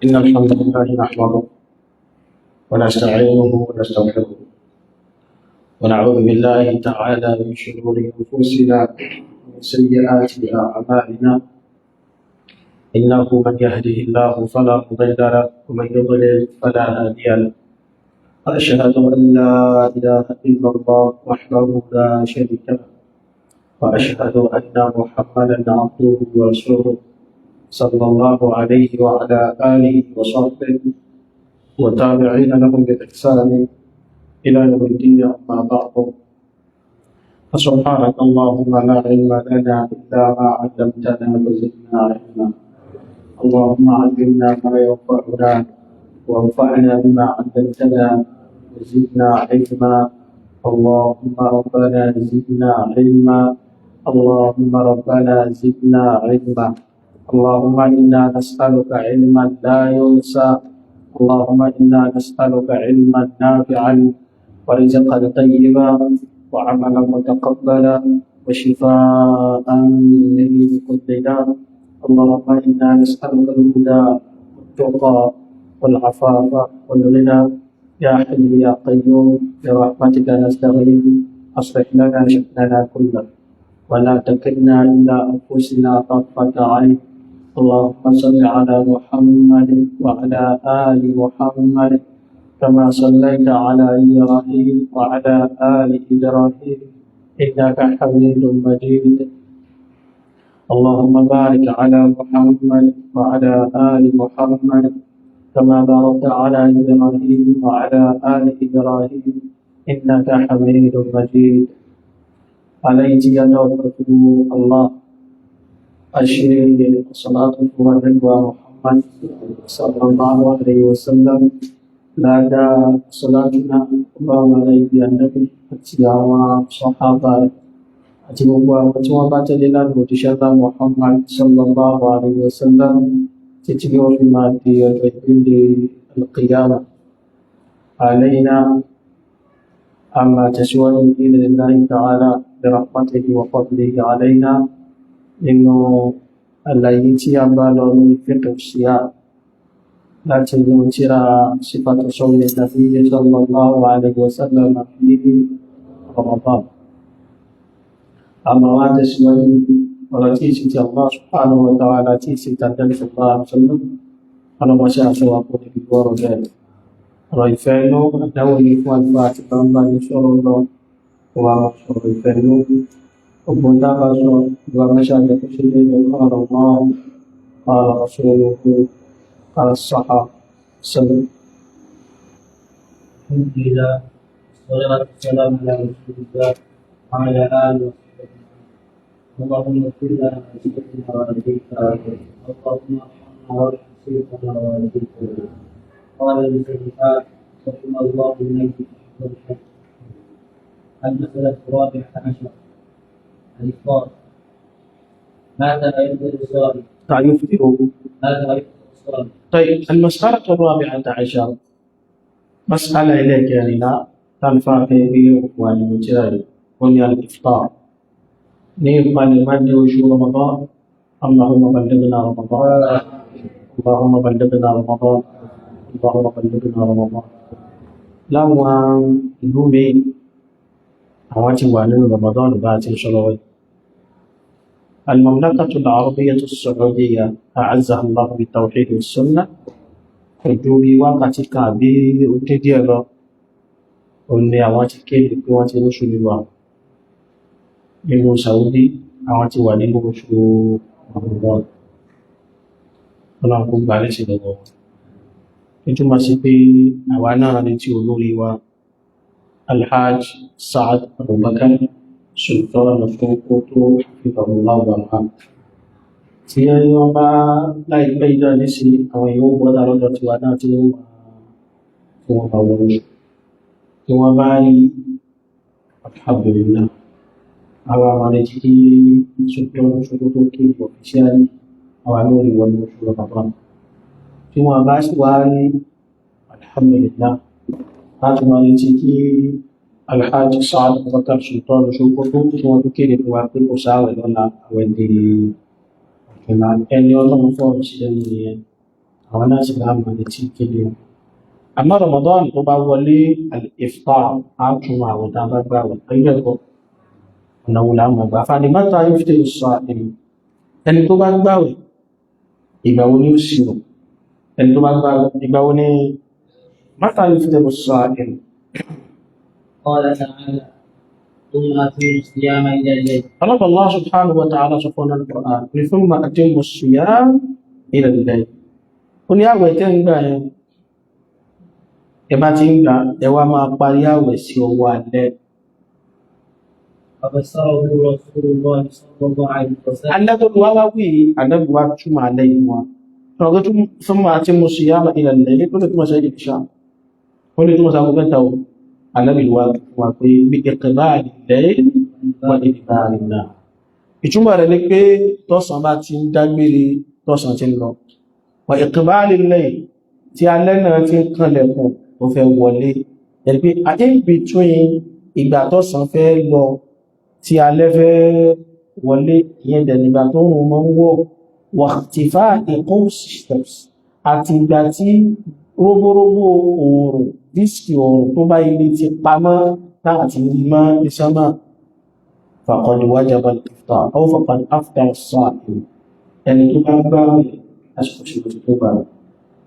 إن الحمد لله نحمده ونستعينه ونستغفره، ونعوذ بالله تعالى من شرور أنفسنا ومن سيئات أعمالنا. إنه من يهده الله فلا مضل له، ومن يضلل فلا هادي له. وأشهد أن لا إله إلا الله وحده لا شريك له، وأشهد أن محمدا عبده ورسوله صلى الله عليه وعلى آله وصحبه وتابعين لهم بإحسان إلى يوم الدين. أما بعد، فسبحانك اللهم لا علم لنا إلا ما علمتنا، فزدنا علما. اللهم علمنا ما ينفعنا، وانفعنا بما علمتنا، وزدنا علما. اللهم ربنا زدنا علما. اللهم ربنا زدنا علما. اللهم إنا نسألك علما لا ينسى. اللهم إنا نسألك علما نافعا، ورزقا طيبا، وعملا متقبلا، وشفاء من كل داء. اللهم إنا نسألك الهدى والتقى والعفاف والغنى. يا حي يا قيوم، برحمتك نستغيث، أصلح لنا شأننا كله، ولا تكلنا إلى أنفسنا طرفة عين. اللهم صل على محمد وعلى آل محمد كما صليت على إبراهيم وعلى آل إبراهيم إنك حميد مجيد. اللهم بارك على محمد وعلى آل محمد كما باركت على إبراهيم وعلى آل إبراهيم إنك حميد مجيد. عليه يدعو الله أشهد الصلاة والنبي محمد صلى الله عليه وسلم. Láàdá صلاتنا اللهم عليه النبي àti àwọn sàhábà rẹ̀ àti gbogbo àwọn tí wọ́n bá tẹ̀lé lánàá òjíṣẹ́ ńlá Muhammad صلى الله عليه وسلم títí bí wọ́n fi máa di ọjọ́ ìgbéǹde القيامة. علينا أما تسوى بإذن الله تعالى برحمته وفضله علينا nínú àlàyé tí a bá lọ lórí فقه الصيام láti inú tírà صفة صوم النبي صلى الله عليه وسلم في رمضان. Àmọ́ wá tẹ̀síwájú ọ̀rọ̀ tí ìsìn tí Allah سبحانه وتعالى tí ìsìn tí Ànábì صلى الله عليه وسلم. Ọlọ́mọṣẹ́ àṣọwà kò níbi gbọ́rọ̀ bẹ́ẹ̀. Ọ̀rọ̀ ìfẹ́ inú àdáwò ní fún àlùfáà àti bàbá ní sọ̀rọ̀ lọ kó wá máa sọ̀rọ̀ ìfẹ́ inú. Ogun dábàá sọ ìwà mẹ́ṣẹ́ àjẹkù sí ilé قال الله، قال رسوله، قال الصحابة سلم. الحمد لله، والصلاة والسلام على رسول الله وعلى آله وصحبه أجمعين. اللهم اغفر لنا ولشيخنا والديك. اللهم ارحمنا وارحم شيخنا ووالديك. قال المصنفات رحمه الله الميت أحسن الحج. المسألة الرابعة عشر: الإفطار. ماذا يفطر الصائم؟ يفطر. ماذا يفطر الصائم؟ طيب، المسألة الرابعة عشر، مسألة إليك يعني لا تنفع في والمتالي وهي الإفطار. ní ìpalẹ̀mọ́ ní oṣù Ramadan. اللهم بلغنا رمضان، اللهم بلغنا رمضان، اللهم بلغنا رمضان. Láwọn ìlú míì, àwọn ti wà nínú Ramadan bá ti ń sọ lọ́wọ́ yìí. المملكة العربية السعودية أعزها الله بالتوحيد والسنة, kò ju bí wákàtí kan àbí ó dé díẹ̀ lọ, òun ni àwọn ti kéde pé wọ́n ti róṣù nínú àwọn. Nínú Saudi, àwọn ti wà nínú oṣù Ramadan. Ọlọ́run kó gbà lẹ́sìn lọ́wọ́ wọn. Ìtumọ̀ sí pé àwa náà retí olórí wa Alhaj Saad Abubakar Sultan Sokoto حفظه الله ورعاه. Tí wọ́n bá láìpẹ́ ìjọ ní sí àwọn èèyàn gbọ́dọ̀ lọ́dọ̀ tiwa náà tí wọ́n bá wọ́n oṣù tí wọ́n bá rí, alhamdulillah. Àwa máa retí kí Sultan Sokoto kéde officially, àwa lórí wọn ní oṣù Ramadan. Tí wọ́n bá sì wá rí, alhamdulillah, láti máa retí kí Alhaji Saad Abubakar Sultan Sokoto tí wọ́n tún kéde fún wa pé kò sáwẹ̀ lọ́la, àwẹ̀ di ọ̀túnla. Ẹni Ọlọ́run fọ̀rọ̀ sí lẹ́nu nìyẹn. Àwọn náà sì láàmú retí kéde wọn. Àmọ́ Ramadan tó bá wọlé, al-iftar, á tún àwọn tá a bá gbà wọ̀ ẹgbẹ́ ẹ̀kọ́ ọ̀nà wo làwọn ọgbà fani mata yuftiru as-sa'im, ẹni tó bá gbàwẹ̀, ìgbà wo ni ó sì rò? Ẹni tó bá gbàwẹ̀, ìgbà wo ni mata yuftiru as-sa'im? قال تعالى: ثم أتموا الصيام إلى الليل. Allah subhanahu wa ta'ala sọ fún al-Qur'an ní thumma atimmu as-siyam ila al-layl. Ó ní àwẹ̀ tẹ́ ń gbà yẹn, ẹ bá ti ń gbà, ẹ wá máa parí àwẹ̀ sí ọwọ́ alẹ́. وفسره رسول الله صلى الله عليه وسلم. Alẹ́ tó wá wá wí, ànábì wa túmọ̀ alẹ́ yìí wa ọ̀rọ̀ tó thumma atimmu as-siyama ila al-layl, ó lè túmọ̀ sí ìṣá, ó lè túmọ̀ sí aago 3 o. Ànábì wa fún wa pé bí iqbali al-layl wa idbari an-nahar, ìtumọ̀ rẹ̀ ni pé tọ́sán bá ti ń dágbére, tọ́sán ti ń lọ, wa iqbali al-layl, tí alẹ́ náà ti ń kànlẹ̀kùn tó fẹ́ wọlé, ẹni pé in between ìgbà tọ́sán fẹ́ lọ tí alẹ́ fẹ́ wọlé, ìyẹn dẹ̀ nígbà tó rùn mọ́ ń wọ̀, wa ikhtifa'i qaws ash-shams, àti ìgbà tí róbóróbó oòrùn, disc oòrùn tó bá ilé ti pamọ́ láti rí mọ́ ní sánmà, faqad wajaba al-iftar aw faqad aftara as-sa'im, ẹni tó bá gbààwẹ̀, àsìkò ṣe tó bá rẹ̀.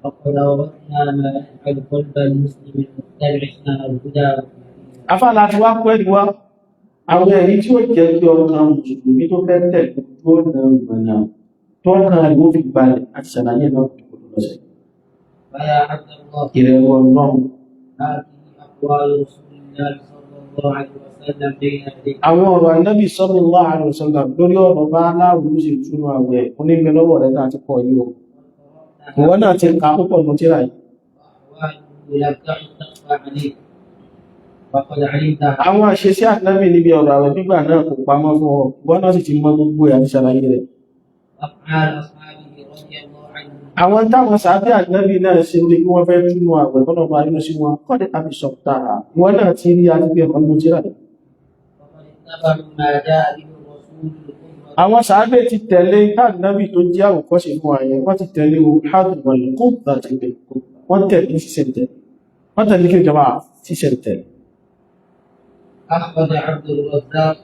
وقد أورثنا ما يجعل قلب المسلم المتبع سنن الهدى Afáàlà ti wá pẹ́lú wá àwọn ẹ̀rí tí ó jẹ́ kí ọkàn mùsùlùmí tó fẹ́ tẹ̀lé ojú ọ̀nà ìmọ̀nà tó kàn rẹ̀ ó fi balẹ̀, àti ṣàlàyé náà kò tó lọ́sẹ̀. فيا عبد الله، Ìrẹ̀wọ̀ Ọlọ́run. هذه أقوال رسول الله صلى الله عليه وسلم بين يديك. Àwọn ọ̀rọ̀ Ànábì sallallahu alaihi wasallam lórí ọ̀rọ̀ bá aláwọ̀ sì túnú àwẹ̀ onígbẹ lọ́wọ́ rẹ̀ tá a ti kọ yìí o. Ìwọ náà ti kà púpọ̀ nù tíra yìí. وأحواله لم تعد تخفى عليك وقد علمتها. Àwọn àṣesí Ànábì níbi ọ̀rọ̀ àwẹ̀ gbígbà náà kò pamọ́ fún ọ. Ìwọ náà sì ti mọ gbogbo ẹ̀ àti ṣàlàyé rẹ̀. وأفعال أصحابه رضي الله عنهم. Àwọn táwọn sàábé Ànábì náà ṣe ní kí wọ́n fẹ́ túnú àwẹ̀ tọ́nà bá yínú sí wọn kọ́dẹ̀ àbí sọ̀tà. Ìwọ náà ti rí àti bí ẹ̀kọ́ nù tíra yìí. وقد اتبعوا ما جاء به الرسول القدوة. Àwọn sàábé ti tẹ̀lé Ànábì tó jẹ́ àwòkọ́ṣe fún àyẹ̀, wọ́n ti tẹ̀lé o hadwal quddati bil qudwa, wọ́n tẹ̀lé ṣíṣẹ̀ntẹ̀lé, wọ́n tẹ̀lé kí ìjọba ṣíṣẹ̀ntẹ̀lé. أخرج عبد الرزاق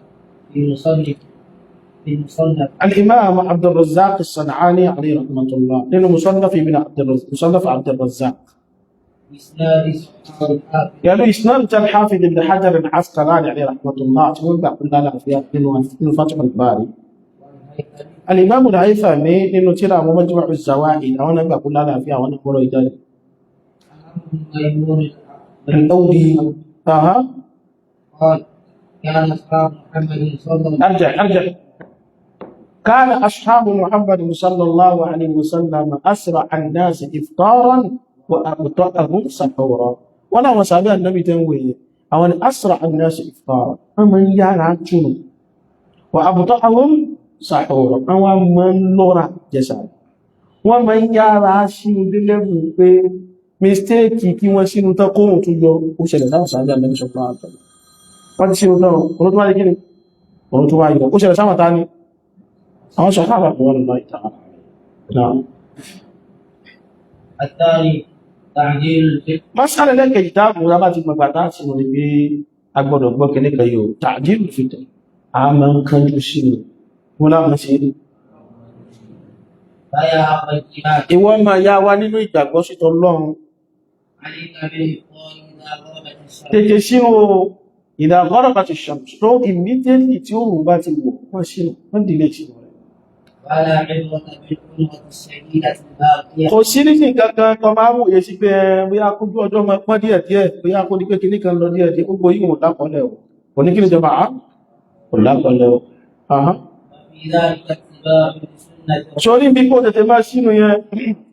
في المصنف الإمام عبد الرزاق الصنعاني عليه رحمة الله nínú مصنف ابن عبد الرزاق، مصنف عبد الرزاق، بإسناد صححه الحافظ. يعني إسناد الحافظ ابن حجر العسقلاني عليه رحمة الله tí wọ́n gbà kún lálàáfíà nínú Fath al-Bari. والهيثمي. الإمام الهيثمي nínú tírà àwọn Majmu' az-Zawaid, àwọn náà gbà kún lálàáfíà, àwọn náà gbọ́rọ̀ ìjáde. عن ميمون الأودي، أها. قال: كان أصحاب محمد صلى الله أرجع أرجع، كان أصحاب محمد صلى الله عليه وسلم أسرع الناس إفطارا وأبطأهم سحورا. ولا وسابع النبي تنوي أو أسرع الناس إفطارا أمن يرى وأبطأهم سحورا أو من لورا جسد wọ́n máa ń yára sínú dé level pé mistake kí wọ́n sínú tán kóòrùn tún yọ, ó ṣẹlẹ̀ sáwọn sàábé Ànábì sallallahu alaihi wasallam. Wọ́n ti sínú tán, òun tó wá lé kí ni òun tó wá yọ, ó ṣẹlẹ̀ sáwọn ta ni àwọn sọ̀hábà wọn lọ ìta náà. الثاني تعجيل الفطر. Mas'ala lẹ́kẹ̀ẹ́jì táàbù rábà ti gbọgbà táàtì mọ̀ ní pé a gbọ́dọ̀ gbọ́ kìíní kan yóò ta'jil al-fitr, a máa ń kánjú sínú wọn láwọn ṣe. فيا أخ الإيمان، Ìwọ máa yá wa nínú ìgbàgbọ́ sí Ọlọ́run، عليك بالإفطار إذا غربت الشمس. Tètè sínú idha gharabat ash-shams tó, immediately tí òòrùn bá ti wọ̀, wọ́n sínú, wọ́n dìlé sínú rẹ̀. ولا عبرة بالحرمة الشديدة الباقية. Kò sí ní kankan kan máa wòye sí pé ẹ, bóyá kójú ọjọ́ máa pọ́n díẹ̀ díẹ̀, bóyá kó ní pé kinní kan lọ díẹ̀ díẹ̀, gbogbo yìí ò lákọọ́lẹ̀ o. Kò ní kí ni jọba á kò lákọọ́lẹ̀ o. Aha. وفي ذلك اتباع لسنة Sórí bí kò tètè máa sínú yẹn,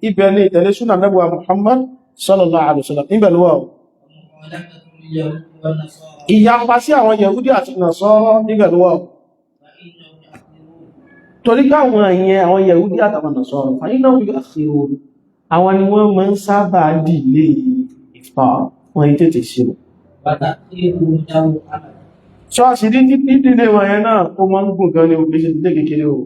ibẹ̀ ni ìtẹ̀lé súnà Nábì Muhammad sallallahu alaihi wasallam, níbẹ̀ ló wà o. ومخالفة لليهود والنصارى. Ìyapa sí àwọn Yahudi àti Nasara, níbẹ̀ ló wà o. فإنهم يأخذون Torí káwọn ìyẹn àwọn Yahudi àtàwọn Nasara, فإنهم يؤخرون, àwọn ni wọ́n máa ń sábà dìlé ìfà, wọ́n yìí tètè sínú. وتأخيره له أمد. Ṣọ́ọ̀ṣì dídílé wọn yẹn náà, ó máa ń gùn gan ni, òkè ṣe dídé kékeré o.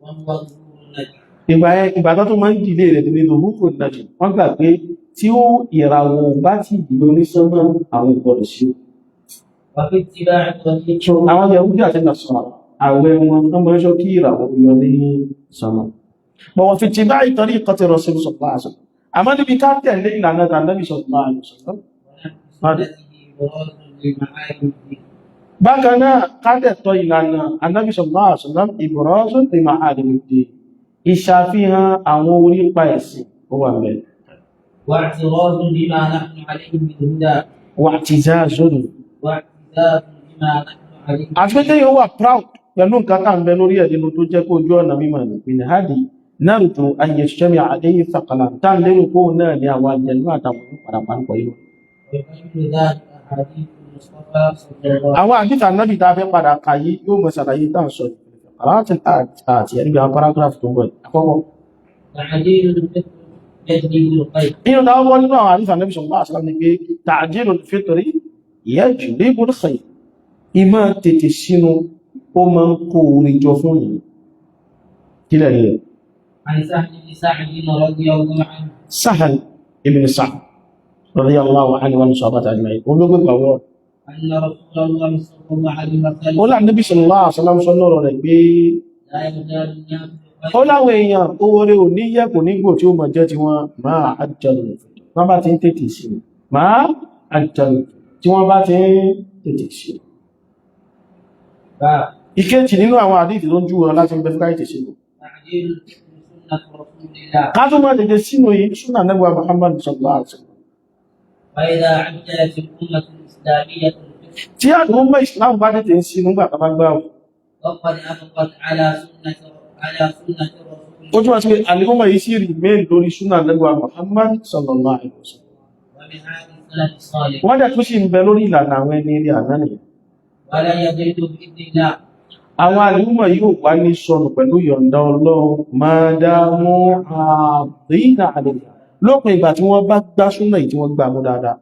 وهو ظهور النجم. Ìgbà yẹn, ìgbà tó tún máa ń dìlé rẹ̀ ní lòhúrò nàjì, wọ́n gbà pé tí ó ìràwọ̀ bá ti dìlò ní sánmà, àwọn ìgbọ̀dọ̀ sí. وفي اتباع طريق So àwọn Yahudi àti Nasara, àwẹ̀ wọn tó máa ń ṣọ́ kí ìràwọ̀ yọ ní sánmà. Bọ̀wọ̀ fi ti bá tariqati Rasul sallallahu alaihi wasallam. Àmọ́ níbi ká tẹ̀lé ìlànà Ànábì sallallahu alaihi wasallam. ونهج سنته براز لمعالم الدين. Bákan náà, ká tẹ̀tọ́ ìlànà Ànábì sallallahu alaihi wasallam, ibrazun li ma'alim ad-din. Ìṣàfihàn àwọn orípa ẹ̀sìn ó wà mẹ́. واعتراض بما نحن عليه من هدى. Wa'tizazun. واعتزاز بما نحن عليه. Àti pé kéèyàn wà proud pẹ̀lú nǹkan tá à ń bẹ lórí ẹ̀ nínú tó jẹ́ kó ojú ọ̀nà mímọ̀ ní min hadi narju an yajtami'a alayhi thaqalan, tá ń lérò kó náà ní àwọn àjẹnú àtàwọn onípadà pàápàá yìí. ويبين ذلك أحاديث المصطفى صلى الله عليه Àwọn àdìtà nábì tá a fẹ́ padà kà yìí yóò mọ̀ ṣàlàyé tá à ń sọ yìí. Àti àti ẹni àwọn paragraph tó ń bọ̀ yìí. Àkọ́kọ́. تعجيل الفطر يجلب الخير. Inú táwọn wọ́n nínú àwọn àdìtà nábì sallallahu alaihi wasallam ni pé ta'jilul fitri yajlibul khayr. Ìmọ̀ tètè sínú ó máa ń kó orin jọ fún yìí. Kílẹ̀ ni ẹ̀? عن سهل بن سعد رضي الله عنه. Sahal ibn Sa'd radiyallahu anhu wa sahabati ajma'in. Olóògbé pàwọ́. أن رسول الله صلى الله عليه Ó وسلم lá Nábì sallallahu alaihi wasallam sọ lọ́rọ̀ rẹ̀ pé لا يزال الناس ó بخير láwọn èèyàn oore ò ní yẹ kò ní gbò tí ó mọ̀ jẹ́ tí wọ́n máa àjọlù wọ́n bá ti ń tètè sí i, máa àjọlù tí wọ́n bá ti ń tètè sí i. باب Ìkejì nínú àwọn àdíìtì tó ń júwe láti ń bẹ fún káyìtì sínú. تعجيل الفطر سنة رسول الله. Ká tó máa tètè sínú yìí, súnà Nábì wa Muhammad sallallahu alaihi wasallam. وإذا عجلت الأمة الإسلامية الفطر Tí àdúgbò Islam bá tètè ń sínú gbà tó bá gbà wọ̀. وقد أبقت على سنة Ó رسول túmọ̀ sí pé àlùmọ̀ yìí sì remain lórí súnà Nábì wa Muhammad sallallahu alaihi wasallam. ومنهاج السلف الصالح. Wọ́n dẹ̀ tún sì ń bẹ lórí ìlànà àwọn ẹni rí àná nìyẹn. ولا يضل بإذن الله. Àwọn àlùmọ̀ yóò wá ní sọnù pẹ̀lú yọ̀ǹda Ọlọ́run máa dámú àdínà àlejò lópin ìgbà tí wọ́n bá gbá súnà yìí, tí wọ́n gbà mú dáadáa,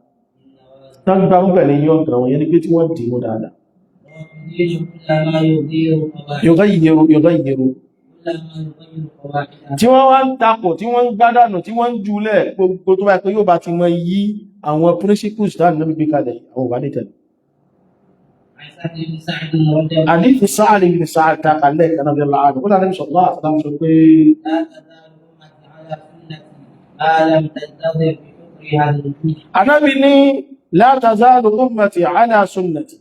tán gbá mú pẹ̀lú yọ̀ǹda wọn yẹn ni pé tí wọ́n dì mú dáadáa. ويغير كل ما يغير قواعد Yọ̀gá ìyẹ̀rù كل ما يغير قواعدها. Tí wọ́n wá ń takò, tí wọ́n ń gbádànù, tí wọ́n ń julẹ̀ gbogbo tó bá pé yóò bá ti mọ yí àwọn principles dáàdì náà gbé kalẹ̀, àwọn ò bá ní tẹ̀lé. عن سهل بن سعد رضي الله Àdífù sáàlì ní sáà ta kalẹ̀ kan náà bí ọlá àdùn ó lànà ìṣọ̀lá àtàwọn sọ pé لا تزال أمتي على سنتي ما لم تنتظر بفطرها النجوم. Ànábì ní la tazalu ummati ala sunnati.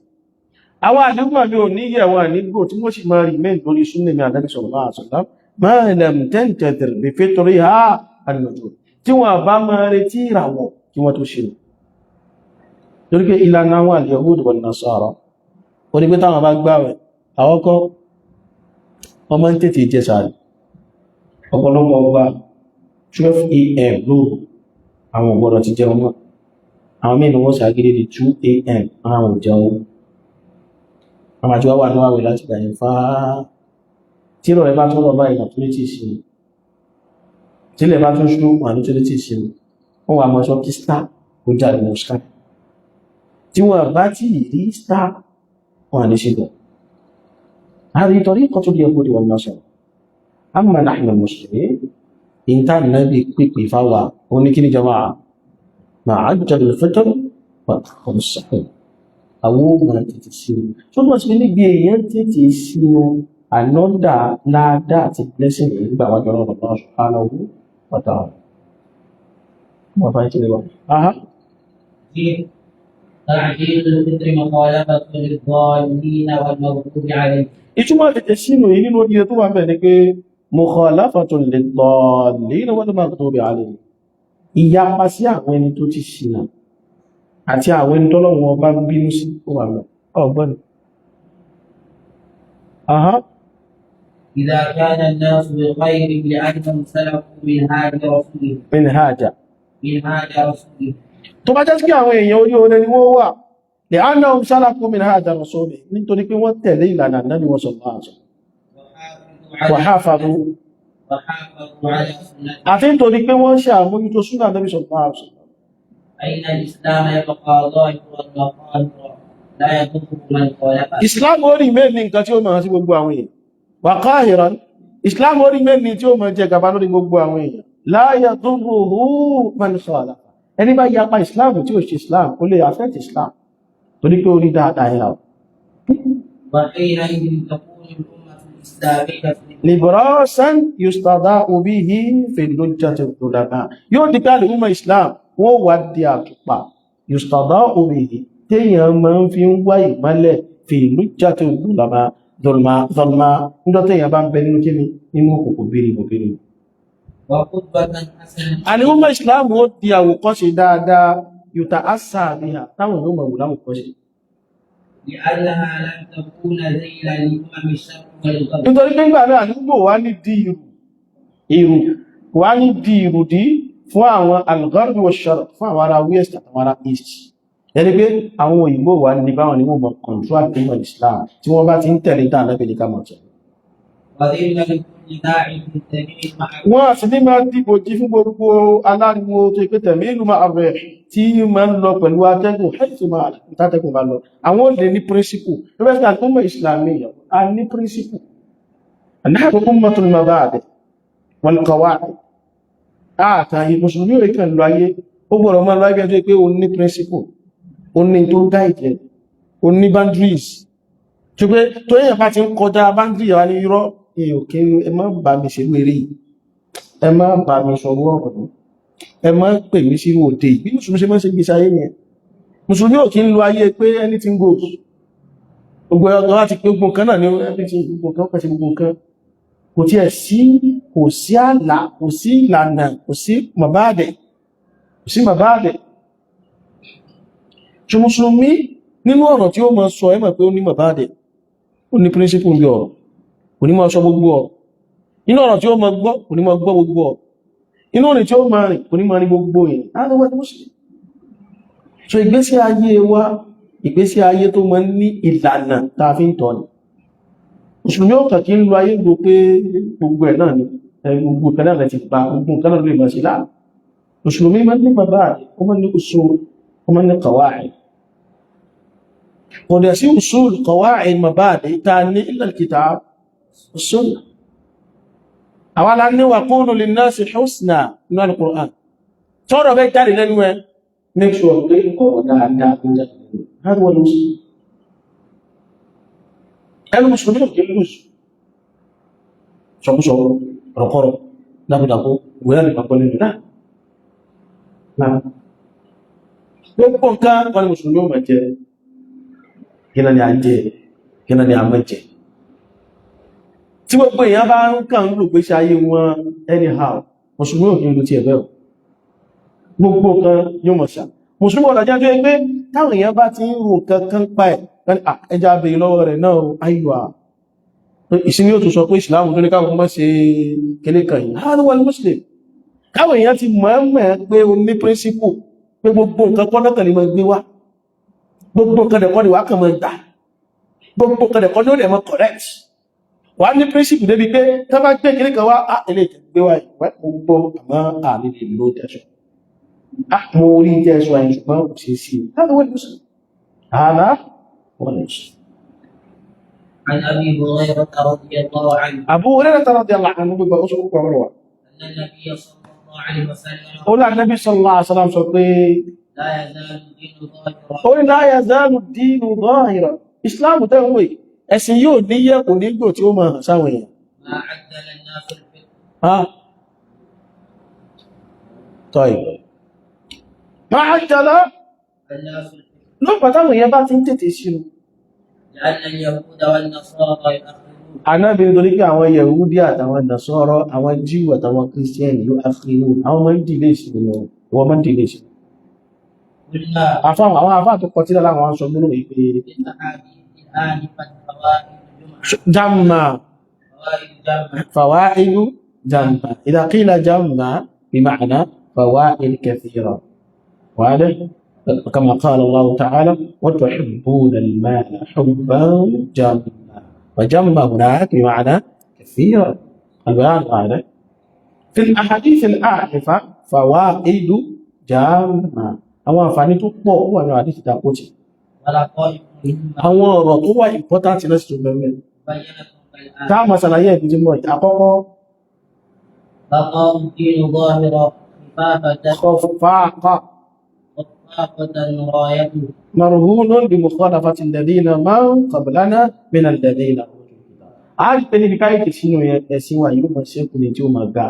Àwọn àdúgbò mi ò ní yẹ̀ wọn nígbò tí wọ́n sì máa remain lórí súnnà mi Ànábì sallallahu alaihi wasallam ma lam tantazir bi fitriha an-nujum. Tí wọ́n bá máa retí ìràwọ̀ kí wọ́n tó ṣe. Torí pé ìlànà àwọn al-Yahud wan-Nasara, ó ní pé táwọn bá gbààwẹ̀, àwọn kọ́ wọ́n máa ń tètè jẹ sààrì. Ọ̀pọ̀lọpọ̀ ọgbà 12 a.m. lóru àwọn ò gbọ́dọ̀ ti jẹun mọ́. Àwọn mẹ́rin wọ́n ṣàgídí di 2 a.m. àwọn ò jẹun. Àwọn àti wá wà ní àwẹ̀ láti gbà yẹn fáá. Tí ìrọ̀lẹ́ bá tún lọ báyìí, tó ní tíì sí, tílẹ̀ bá tún ṣú wà ní tó ní tíì sí, wọ́n wà mọ́ sọ kí star ó jáde ní sky. Tí wọ́n bá tí rí star, wọ́n à ní ṣe bọ̀. هذه طريقة اليهود والنصارى. أما نحن المسلمين، إن كان النبي pípé fáwà oníkíní jama'a ma عجل الفطر وأخر السحور, àwọn ò máa tètè sínú tó bọ́ sí níbi èèyàn tètè sínú, ànọ́dà ládàá àti blessing rẹ̀ nígbà wájú Ọlọ́run Allah subhanahu wa ta'ala. Wọ́n bá ti lè wà. Aha. تعجيل الفطر مخالفة للضالين والمغضوب عليهم. Ìtumọ̀ tètè sínú yìí nínú oríire tó wà mẹ́ ni pé mukhalafatun lid-dallin wal maghdubi alayhim. Ìyapa sí àwọn ẹni tó ti ṣìnà àti àwọn ẹni tọ́lọ́run ọba ń bínú sí ó wà mẹ́. Ọgbọ́n ni. Aha. إذا كان الناس بخير لأنهم سلكوا منهاج رسوله. Minhaja. منهاج رسوله. Tó bá jẹ́ sí àwọn èèyàn orí oore ni wọ́n wà, li'annahum salaku minhaja rasulih, nítorí pé wọ́n tẹ̀lé ìlànà Ànábì wọn sallallahu alaihi wasallam. وحافظوا على Wa hafazu. وحافظوا على سنته. Àti nítorí pé wọ́n ṣe àmójútó súnà Ànábì sallallahu alaihi wasallam. فإن الإسلام يبقى ظاهرا وقاهرا لا يضره من خالفه. Islam ó rí mẹ́rin nǹkan tí ó máa sí gbogbo àwọn èèyàn. Wa qahiran, Islam orí mẹ́ni tí ó mọ̀ jẹ gàba lórí gbogbo àwọn èèyàn. La yadurruhu man khalafa. Ẹni bá yapa Islam tí ó ṣe Islam, ó lè affect Islam. Torí pé orí dáadáa yẹn làwọn. وحينئذ تكون الأمة الإسلامية Librasan yustada'u bihi fi lujjati dhulama. Yóò di pé àlùmọ̀ Islam wọ́n wá di àtùpà yustada'u bihi téèyàn máa ń fi ń wá ìmọ́lẹ̀ fi lujjati dhulama dhulma dhulma níjọ́ téèyàn bá ń bẹ nínú kíni, nínú òkùnkùn bírímù bírímù. وقدوة حسنة. Àlùmọ̀ Islam ó di àwòkọ́ṣe dáadáa yuta'assa biha táwọn yóò máa wò láwòkọ́ṣe. لأنها لن تكون ذيلا لأمم الشرق والغرب. Nítorí pé nígbà náà àdúgbò wá ní di ìrù ìrù wá ní di ìrùdí fún àwọn al-gharb wa sharq, fún àwọn ará west àtàwọn ará east. Ẹni pé àwọn òyìnbó wà ní báwọn ni wọ́n mọ̀ control àdúgbò Islam tí wọ́n bá ti ń tẹ̀lé dáa náà ní ká mọ̀ tẹ̀lé. وذلا لكل داع تميل مع Wọ́n sì ní máa dìbò jí fún gbogbo aláriwo tó pé tẹ̀mí ìlú máa rẹ̀ tí máa ń lọ pẹ̀lú atẹ́gùn hẹ́tù máa tátẹ́gùn bá lọ. Àwọn ò lè ní principle lọ́wọ́ sí àdúgbò Islamiyya a ní principle. نحن أمة المبادئ والقواعد. Àtàyè mùsùlùmí ò kàn lọ ayé, ó gbọ́dọ̀ máa lọ ayé bí ẹjọ́ pé ó ní principle, ó ní tó guide ẹ̀, ó ní boundaries tó pé tó yẹn bá ti ń kọjá boundary wa ní irọ́ èèyàn kí ẹ má bá mi ṣerú eré yìí, ẹ má bá mi sọ̀rọ̀ ọ̀rọ̀ yìí, ẹ má pè mí sí òde yìí. Bí mùsùlùmí ṣe máa ń ṣe gbèsè ayé yẹn, mùsùlùmí ò kí ń lo ayé pé anything goes, gbogbo ọ̀rọ̀ láti pé gbogbo nǹkan náà ní everything, gbogbo nǹkan pẹ̀sẹ̀, gbogbo nǹkan kò tí ẹ̀ sí, kò sí àlà, kò sí ìlànà, kò sí mabadi, kò sí mabadi. Ṣe mùsùlùmí nínú ọ̀rọ̀ tí ó máa sọ, ẹ mọ̀ pé ó ní mabadi, ó ní principle bí ọ̀rọ̀, kò ní máa sọ gbogbo ọ̀rọ̀. Nínú ọ̀rọ̀ tí ó máa gbọ́, kò ní máa gbọ́ gbogbo ọ̀rọ̀. Inú ọ̀rìn tí ó máa rìn, kò ní máa rìn gbogbo ìrìn. So ìgbésí ayé wa, ìgbésí ayé tó máa ń ní ìlànà tá a fi ń tọ́ ni. Mùsùlùmí ó kàn kí ń lo ayé gbò pé gbogbo ẹ̀ náà ni gbogbo nǹkan náà ti gba, gbogbo nǹkan náà lè máa ṣe láà. Mùsùlùmí máa ń ní mabadi, ó máa ń ní usul, ó máa ń ní qawaid. Kò dẹ̀ sí usul, qawaid, mabadi tá a ní illa al-kitab was-sunnah. Àwa la ní wa qulu lin-nasi husna nínú al-Qur'an. Tọ́rọ̀ bẹ́ jáde lẹ́nu ẹ, make sure pé ọ̀rọ̀ dáadáa ló jáde lẹ́nu ẹ. Hádùn wọn lóṣù ẹnu mùsùlùmí ò kí ń lùsù sọkúsọ, ọ̀rọ̀kọ́rọ̀, dákúdákú ìwé náà nìkan pẹ̀lú náà náà. Gbogbo nǹkan wọn ni mùsùlùmí ò máa jẹ. Kí náà ni à ń jẹ, kí náà ni à máa jẹ? Tí gbogbo èèyàn bá ń kàn ń lò pé ṣe ayé wọn anyhow, mùsùlùmí ò kí ń lo tiẹ̀ bẹ́ẹ̀ o. Gbogbo nǹkan yóò mọ̀ ṣá. Mùsùlùmí ọ̀dà jẹ́ pé táwọn èèyàn bá ti ń ro nǹkan kan pa ẹ̀, ẹja bèèrè lọ́wọ́ rẹ̀ náà. Ayùwà ìsinmi yóò tún sọ pé ìsìláàmù tó ní káwọn mọ́ ṣe kéré kan yìí. Hádà wal muslim. Káwọn èèyàn ti mọ̀ mọ̀ pé o ní principle, pé gbogbo nǹkan kọ́ náà ní mọ̀ gbé wá, gbogbo nǹkan dẹ̀kọ́ ni wàá kàn mọ̀ gbà, gbogbo nǹkan dẹ̀kọ́ ni ó dẹ̀ mọ̀ correct. Wàá ní principle débi pé tá bá gbé kéré kan wá, á ilé ìgbé wá yìí mo gbọ́, àmọ́ àmì lè lò tẹ̀sán, á mo rí tẹ̀sán àyè, ṣùgbọ́n kò ṣeé sí. Hádà wal muslim, hádà wal muslim. عن أبي هريرة رضي الله عنه Abu Hurairah radiyallahu anhu gbogbo ó sọ púpọ̀ ọ̀rọ̀ wa. أن النبي صلى الله عليه وسلم Ó lá Nabi sallallahu alaihi wasallam sọ pé لا يزال الدين ظاهرا. Ó ní la yazalu ad-dinu zahira. Islam tẹ́ ń wò yìí, ẹ̀sìn yóò ní yẹ kò ní gbò tí ó máa hàn sáwọn èèyàn. ما عجل الناس الفطر. Ha? طيب. ما عجل الناس الفطر. Lọ́pàá táwọn èèyàn bá ti ń tètè sínú. لأن اليهود والنصارى يؤخرون. Ànábì nítorí pé àwọn Yẹ̀húdí àtàwọn Nàsárà, àwọn Jíù àtàwọn Kírísítíẹ̀nì yóò áfíríwò, àwọn máa ń dìlé ìsinmi wọn, wọ́n máa ń dìlé ìsinmi. قلنا Àfáwọn àwọn àfáà tó kọtí lára àwọn aṣọ gbólóhùn yìí pé للأحاديث آنفا فوائد جمعة. جمّا. فوائد جمة. فوائد جمّا. إذا قيل جمّا بمعنى فوائد كثيرة، واضح؟ كما قال الله تعالى: وتحبون المال حبا جما. وجم هناك بمعنى كثيرا. البيان واضح في الأحاديث الآنفة فوائد جامة. Àwọn àǹfààní tó pọ̀ ó wà ní àdíṣì tàkótì. ولطائف مهمة. Àwọn ọ̀rọ̀ tó wà important náà sì tó mẹ́mẹ́. مبينة. الآن. Táwọn ṣàlàyé ẹ̀bí tí mọ̀ àkọ́kọ́. بقاء الدين ظاهرا خفافة خفاقة خفافة رايته مرهون بمخالفة الذين من قبلنا من الذين أوتوا الكتاب. A rí pé níbi káyọ̀tì sínú ẹ̀sìn wa yóò mọ̀ ṣẹ́kù ní tí ó máa ga,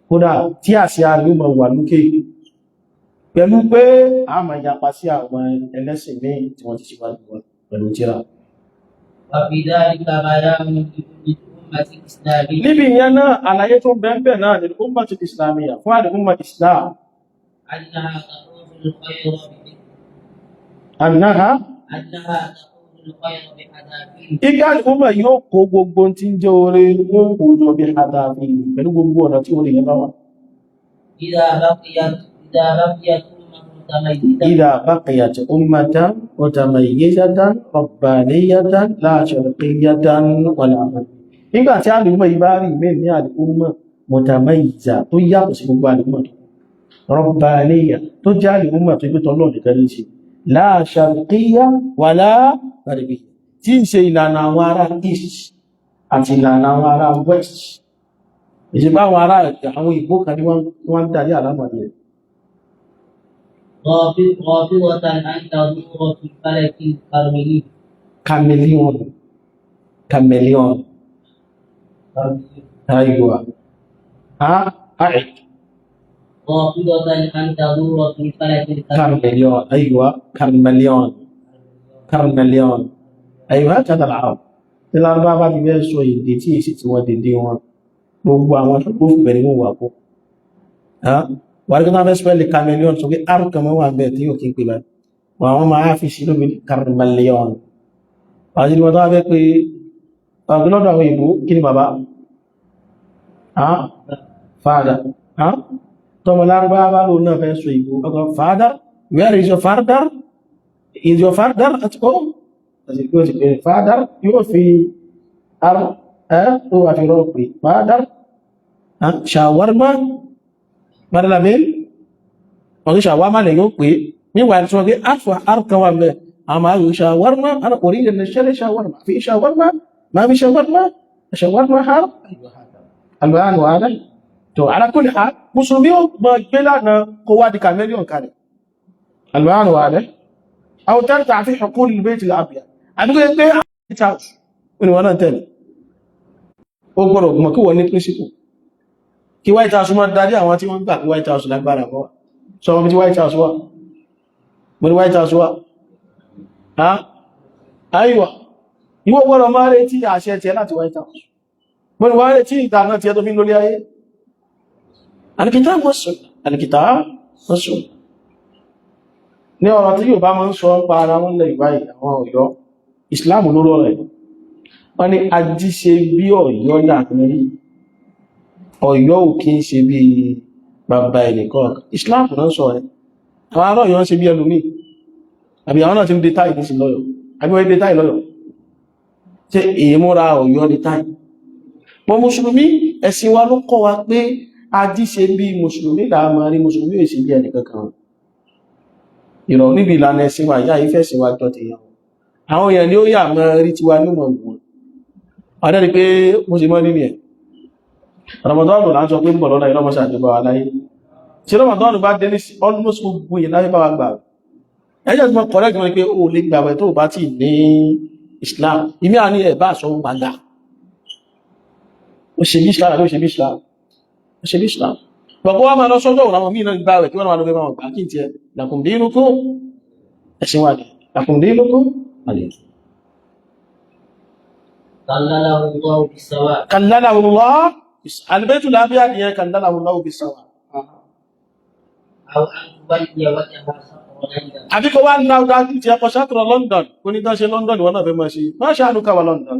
kódà tí àsíá rẹ̀ yóò máa wà lókè, pẹ̀lú pé a máa yapa sí àwọn ẹlẹ́sìn míì tí wọ́n ti ṣíwájú wọn pẹ̀lú tírà. وفي ذلك بيان لكل الأمة الإسلامية Níbi ìyẹn náà, àlàyé tó bẹ́ẹ̀ náà ní ummah islamiyya fún àdì ummah islam أنها تقود الخير annaha أنها تقود الخير بحذافيره. Iga umma yóò kó gbogbo tí ń jẹ́ oore, yóò kó jọ bí hadafi pẹ̀lú gbogbo ọ̀nà tí oore yẹn bá wà. إذا بقيت إذا بقيت أمة متميزة إذا بقيت أمة متميزة ربانية لا شرقية ولا غربية. Nígbà tí àlùmọ̀ yìí bá rí ìmẹ́ ní àlùmọ̀ mutamayyiza tó yàtọ̀ sí gbogbo àlùmọ̀ tó rabbaniyya tó jẹ́ àlùmọ̀ tó gbé tọ́lọ́ nìkan ní ṣe, la sharqiyya wala gharbiyya, tí ń ṣe ìlànà àwọn ará East àti ìlànà àwọn ará West, ìṣèpá àwọn ará àwọn ìbò kan ní wọ́n ń darí àlámọ̀ rẹ̀. رافضة أن تدور في فلك الكرملين. Chameleon, chameleon. أيوة، ها، أعد. رافضة أن تدور في فلك الكرملين. كارمليون، أيوة، كارمليون، كارمليون، أيوة، هكذا العرب. Tí Lárúbáwá bá ti fẹ́ sọ èdè tí èsì tí wọ́n dédé wọn, gbogbo àwọn tó gbófin ni wọ́n wà kó wà ní kí wọ́n fẹ́ spell chameleon, sọ pé r kan máa wà bẹ́ẹ̀ tí yóò kí n pè báyìí wọ́n àwọn máa fi sí lóbi carmeleon. Àti wọ́n tó wá fẹ́ pé ọ̀gbìn lọ́dọ̀ àwọn ìbò, kí ni bàbá, father? Tọmọ Lárúbáwá bá lóun náà fẹ́ sọ ìbò ọkọ̀, "Father, where is your father? Is your father at home?" Àti kí ó ti pè father, yóò fi r ẹ́ tó wà fi rọ́ pé father. Shawarma madalamin wọ́n kí shawarma lè yóò pé níwà tí wọ́n kí alfa arkan wà mẹ́ àmà yóò shawarma. Ana orí ilẹ̀ ṣẹlẹ̀ shawarma fi shawarma ma fi shawarma shawarma har albayan wa alai. To, ala kulli hal, mùsùlùmí ó mọ gbé lánàá kó wá di chameleon kalẹ̀. Albayan wa alai aw tarta fi huqul al-bayt al-abyad, àbí kó yẹ pé White House ó ní wọn náà tẹ̀lé. Ó gbọ́dọ̀ mọ̀ kí wọ́n ní principle kí White House máa darí àwọn tí wọ́n gbà kí White House lágbára kọ́ sọ wọn bí tí White House wà mo ní White House wà ha. Aywa, ìwọ gbọ́dọ̀ máa retí àṣẹ tiẹ̀ láti White House mo ní wọ́n retí ìdáná tiẹ̀ tó fi ń lórí ayé. Al-kitab wa sunnah, al-kitab wa sunnah ní ọ̀rọ̀ tí yóò bá máa ń sọ ń pa ara wọn lẹ̀ ìbáyìí. Àwọn Ọ̀yọ́, Ìsìláàmù ló rọ̀ rẹ̀. Wọ́n ní ají ṣe bí Ọ̀yọ́ láàrin rí, Ọ̀yọ́ ò kí ń ṣe bí bàbá ẹnìkan. Ìsìláàmù náà sọ ẹ̀. Àwọn ará Ọ̀yọ́ ń ṣe bí ẹlòmíì, àbí àwọn náà ti ń dé táì nísìn lọ́yọ̀, àbí wọ́n dé táì lọ́yọ̀? Ṣe ìmúra Ọ̀yọ́ dé táì mọ́? Mùsùlùmí, ẹ̀sìn wa ló kọ́ wa pé ají ṣe bí mùsùlùmí là máa rí. Mùsùlùmí ò ṣe bí ẹnìkankan ìrọ̀ níbi ìlànà ẹ̀sìn wa. Ìyá ìfẹ́ ẹ̀sìn wa jọ tèèyàn. Àwọn èèyàn ni ó yà mọ́ rí tiwa ní mọ̀ wọ́n ọ̀dẹ́ ni pé mo ṣe mọ́ nínú ẹ̀. Ramadan là ń sọ pé ń bọ̀ lọ́nà ìlọ́mọṣà àjọba wa láyé. Tí Ramadan bá dé ní almost gbogbo èèyàn láyé bá wa gbà, ẹjọ́ tí mo correct wọn ni pé ó lè gbàwẹ̀ tó bá ti ní Islam. Ìmí à ní ẹ̀ bá sọ gbàgbà ó ṣe bí Islam àbí ó ṣe bí Islam, ó ṣe bí Islam. Gbogbo wa máa lọ sọ́jọ́ òun àwọn míì náà gbàwẹ̀ kí wọ́n máa lọ fẹ́ máa gbà kí n tiẹ̀. Lakum dinukum, ẹ̀sìn wa ni lakum dinukum àlè. كلله الله بالسواء. كلله الله البيت الأبيض yẹn، كلله الله بالسواء. أو أن تولي وجهها شطر لندن. Àbí kó wá ní dájú tí ẹkọ شطر London, kó ní tán ṣe London ìwọ náà fẹ́ máa ṣe. ما شأنك ولندن،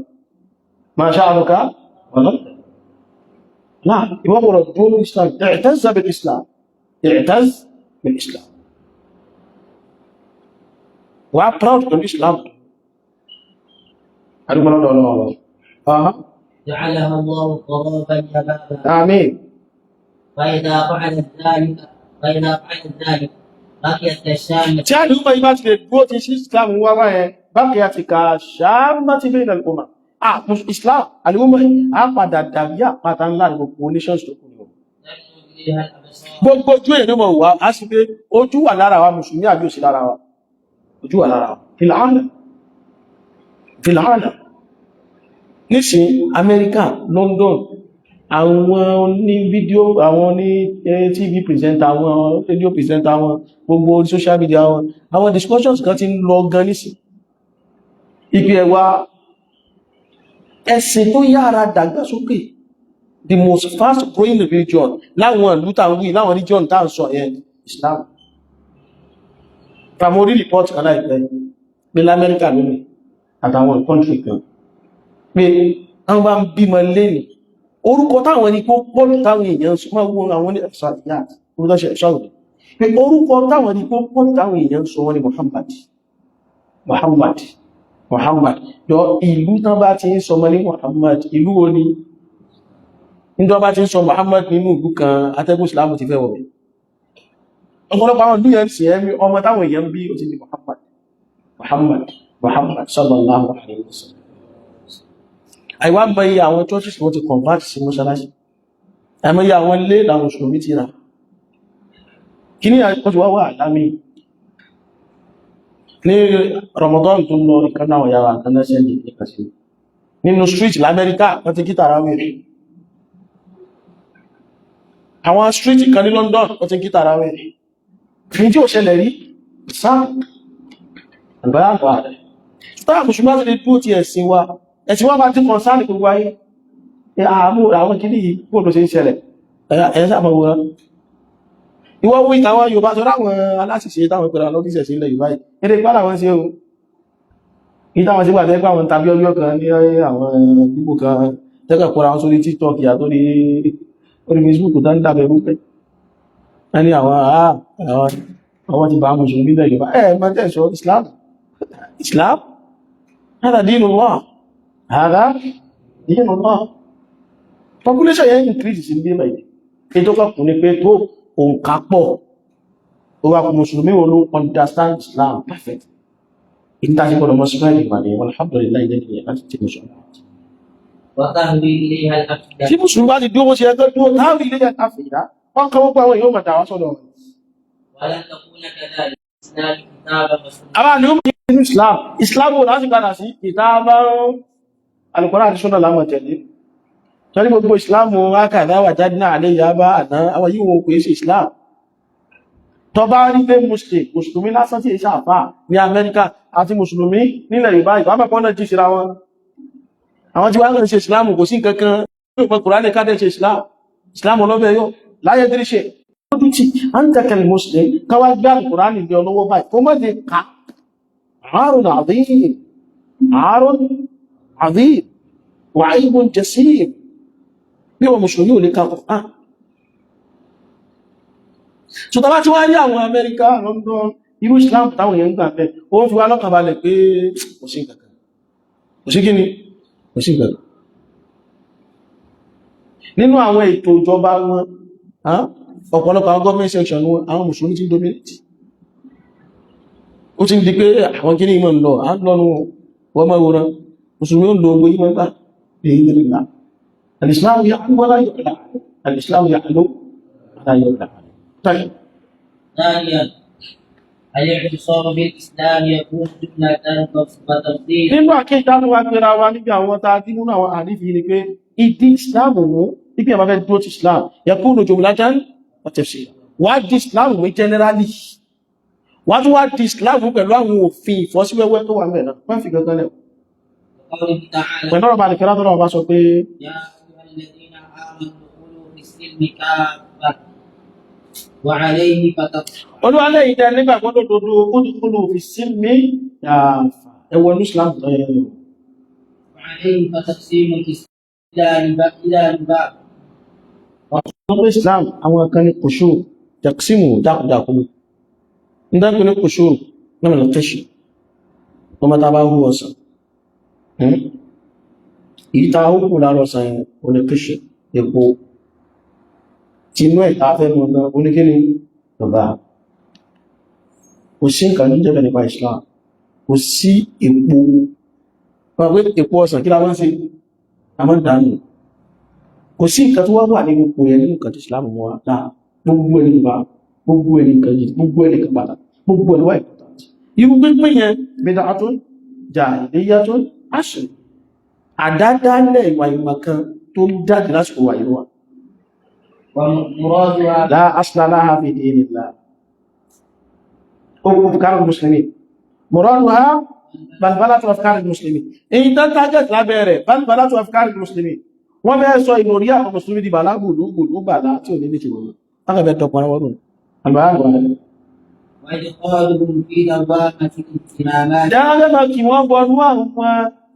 ما شأنك ولندن. náà ìwọ gbọ́dọ̀ dúró ní Islam. اعتز بالإسلام، اعتز بالإسلام. Wà á proud pẹ̀lú Islam. Adúgbò lọ́dọ̀ ọlọ́wọ́. جعلها الله خرابا يبابا. آمين. فإذا فعلت ذلك بقيت كالشامة. Tí àdúgbò yìí bá ti lè dúró ti sí Islam wá báyẹn، بقيت كالشامة بين الأمم. Ah, Islam àlùmọ́ á padà dàbí àpáta ńlá ní gbogbo nations tó kù ní o. تنمو إليها الأبصار. Gbogbo ojú èèyàn ló mọ̀ wá á sì pé ojú wà lára wa mùsùlùmí àbí òsì lára wa, ojú wà lára wa fìlànà fìlànà. Nísìn Amẹ́ríkà, London, àwọn ní fídíò, àwọn ní TV presenter, àwọn radio presenter, àwọn gbogbo social media wọn, àwọn discussions kan ti ń lọ gan nísìn ipi ẹwà ẹ̀sìn tó yára dàgbàsókè, the most fast growing religion láwọn ìlú tá ń wí, láwọn region tá ń sọ yẹn, Islam. Pàmò rí report kan láìpẹ́ pé l'Amẹ́ríkà lónìí àtàwọn country kan pé wọ́n bá ń bímọ lẹ́nìí, orúkọ táwọn ẹni kó pọ́lù táwọn èèyàn sọ máa wo àwọn ní ẹ̀ṣọ́ pé orúkọ táwọn ẹni kó pọ́lù táwọn èèyàn sọ wọ́n ní Muhammad, Muhammad, Muhammad. Jọ, ìlú tán bá ti ń sọmọ ní Muhammad, ìlú wo ni? Níjọba bá ti ń sọ Muhammad nínú ìlú kan, atẹ́gùn Islam ti fẹ́ wọ̀bẹ̀. Ọ̀pọ̀lọpọ̀ àwọn ìlú yẹn sì ẹ̀mí ọmọ táwọn èèyàn bí ó ti di Muhammad, Muhammad, Muhammad sallallahu alaihi wasallam. Àìwá mọ iye àwọn churches wọ́n ti convert sí mọ́ṣáláṣí, àìmọye àwọn ilé làwọn mùsùlùmí ti rà. Kí ní àwọn ti wá wà lámì ní Ramadan tó lọ, ìkan náà yàrá kan náà sẹ́ndì ní kàṣí nínú street l'Amẹ́ríkà, wọ́n ti kí tàràwì. Àwọn street kan ní London, wọ́n ti kí tàràwì ní tí ó ṣẹlẹ̀ rí sáà àgbàyàgbà rẹ̀. Táà mùsùlùmí bá ti lè dúró ti ẹ̀sìn wa, ẹ̀sìn wa bá ti kàn sáà ní gbogbo ayé. Àmú àwọn kìíní yìí kó ló ṣe ń ṣẹlẹ̀, ẹ̀yẹ sáà mọ̀ wọ́n. Ìwọ́ wí táwọn Yorùbá sọ láwọn aláṣìṣe táwọn ìpẹ̀rẹ̀ lọ́díṣẹ̀ sí ilẹ̀ Yorùbá yìí, eré ipá làwọn ṣe o. Ní táwọn sí gbà tẹ́ pé àwọn tàbí ọjọ́ kan ní àwọn gbogbo kan tẹ́kẹ̀ kóra wọn sórí TikTok yà tó ní orí Facebook tó ń dàbẹ̀ rúpẹ́ wọ́n ní àwọn ti bá mùsùlùmí ilẹ̀ Yorùbá ẹ̀ mọ́ tẹ́ sọ Islam, Islam hada dinullah, hada dinullah. Population yẹn increase sí bí báyìí. Ètò kọkùn ní pé tó òǹkà pọ̀, ó wá kú mùsùlùmí wo ló understand Islam perfect. Ìta sí gbọdọ̀ mọ́ spread ìmọ̀ ni. Alhamdulillah, ilé ìyẹn láti tí mùsùlùmí وتهوي إليها الأفئدة. Tí mùsùlùmí bá ti dúró bó ṣe ẹgbẹ́ dúró, táwọn ilé yẹn káfíìdá wọ́n kọ́ gbogbo àwọn èèyàn mọ̀ta wá sọ́dọ̀ wọn. ولن تكون كذلك الإسلام كتابا وسنة. Àwọn àni ó mú nínú Islam, Islam wò láti padà sí ìta bá Al-Qur'an àti Sunnah láwọn tẹ̀lé. Torí gbogbo Islam wákàtí wà jáde náà lè yá bá àná àwọn yíò wọn kò é sí Islam. Tó bá rí pé Muslim, mùsùlùmí lásán tí ìṣe àfà ní Amẹ́ríkà àti mùsùlùmí nílẹ̀ Yorùbá, ìbámẹ́pọ̀ náà jí síra wọn. Àwọn tí wọ́n ń ṣe Islam, kò sí nǹkan kan yóò pẹ́ Kùránì ká dẹ̀ ṣe Islam. Islam ọlọ́bẹ̀ yóò láyé dírí ṣe. Lójú tí a ń tẹ̀kẹ̀lẹ̀ Muslim káwá gbé Kùránì lé ọlọ́wọ́ báyìí kó má lè ka. Àárùn àdín, àárùn àdín, wà áìbùn jẹsìm. Bí wọn mùsùlùmí ò lè ka Kùránì. So tọ́lá tí wọ́n rí àwọn Amẹ́ríkà, London, irú Islam táwọn èèyàn ń gbà bẹ́ẹ̀, ó ń fi wá lọ́kàn balẹ̀ pé kò sí nǹkan kan. Kò sí kíni? Kò sí nǹkan kan. Nínú àwọn ètò ìjọba wọn, ọ̀pọ̀lọpọ̀ àwọn government section wọn, àwọn mùsùlùmí ti ń dominate. Ó ti ń di pé àwọn kíní ìmọ̀ ń lọ, à ń lọ́nu wọ́n mọ́ ìwòrán. Mùsùlùmí ó lo ogbó ìmọ̀ gbà, èyí ní ìlà. Al-Islam ya'lu wa la yu'la. Al-Islam ya'lu wa la yu'la. طيب. ثانيا، الاعتصام بالإسلام يكون جملة وتفصيلا. Nínú àkéjá tó wá gbéra wa níbi àwọn tá a dín nínú àwọn àrífi ni pé ìdí Islam mú ibi àbá fẹ́ dúró ti Islam yakunu jumlatan wa tafsila. Wá di Islam mú generally, wá tún wá di Islam mú pẹ̀lú àwọn òfin ìfọ́síwẹ́wẹ́ tó wà mẹ́rin wọ́n fi gangan lẹ̀. وقوله تعالى: Pẹ̀lú ọ̀rọ̀ balẹ̀ kẹ́lá tó náà bá sọ pé: يا أيها الذين آمنوا ادخلوا في السلم كافة وعليه فتطمئنوا. Olúwa lẹ́yìn tẹ́ nígbàgbọ́ lódodo, udkhulu fi silmi kaffa, ẹwọ ní Islam tó yẹ yọ. وعليه فتقسيم الإسلام إلى باب. Wọ́n pé Islam àwọn kan ní kòṣù taqsimu jákujàku nígbà pé ní kòṣù náà lọ tẹ́ṣì wọ́n mọ́ta bá hú ọ̀sán èyí tá ó kù lára ọ̀sán yẹn oníkẹ́ṣì epo tinú ẹ̀ tá fẹ́ mọ́ gan oníkíní bàbá. Kò sí nǹkan ní jẹ́bẹ̀ nípa Islam, kò sí epo. Wọ́n pé èpo ọsàn kí la wọ́n ṣe, a máa ń dànù. Kò sí nǹkan tó wá wà nínú ipò yẹn nínú nǹkan tí Islam mú wa láà. Gbogbo ẹni bá gbogbo ẹni nǹkan yìí, gbogbo ẹni kan pàtàkì, gbogbo ẹni wà important. Irú pínpín yẹn, bid'atun jahiliyyatun asr, àdádálẹ̀ ìwà ìmọ̀ kan tó ń jáde lásìkò wà yìí wà. ومرادها لا أصل لها في دين الله أو أفكار المسلمين. مرادها بلبلة أفكار المسلمين. Èyí tó target lábẹ́ rẹ̀, بلبلة أفكار المسلمين. Wọ́n fẹ́ sọ ìròrí àwọn mùsùlùmí di bàlá gbùdúgbùdú bàlá tí ò ní ní tìwọ̀n. Wọ́n fẹ́ tọpọ̀ ara wọn rùn. وإدخالهم في دوامة الاهتمامات. Dáadáa kí wọ́n bọnú àwọn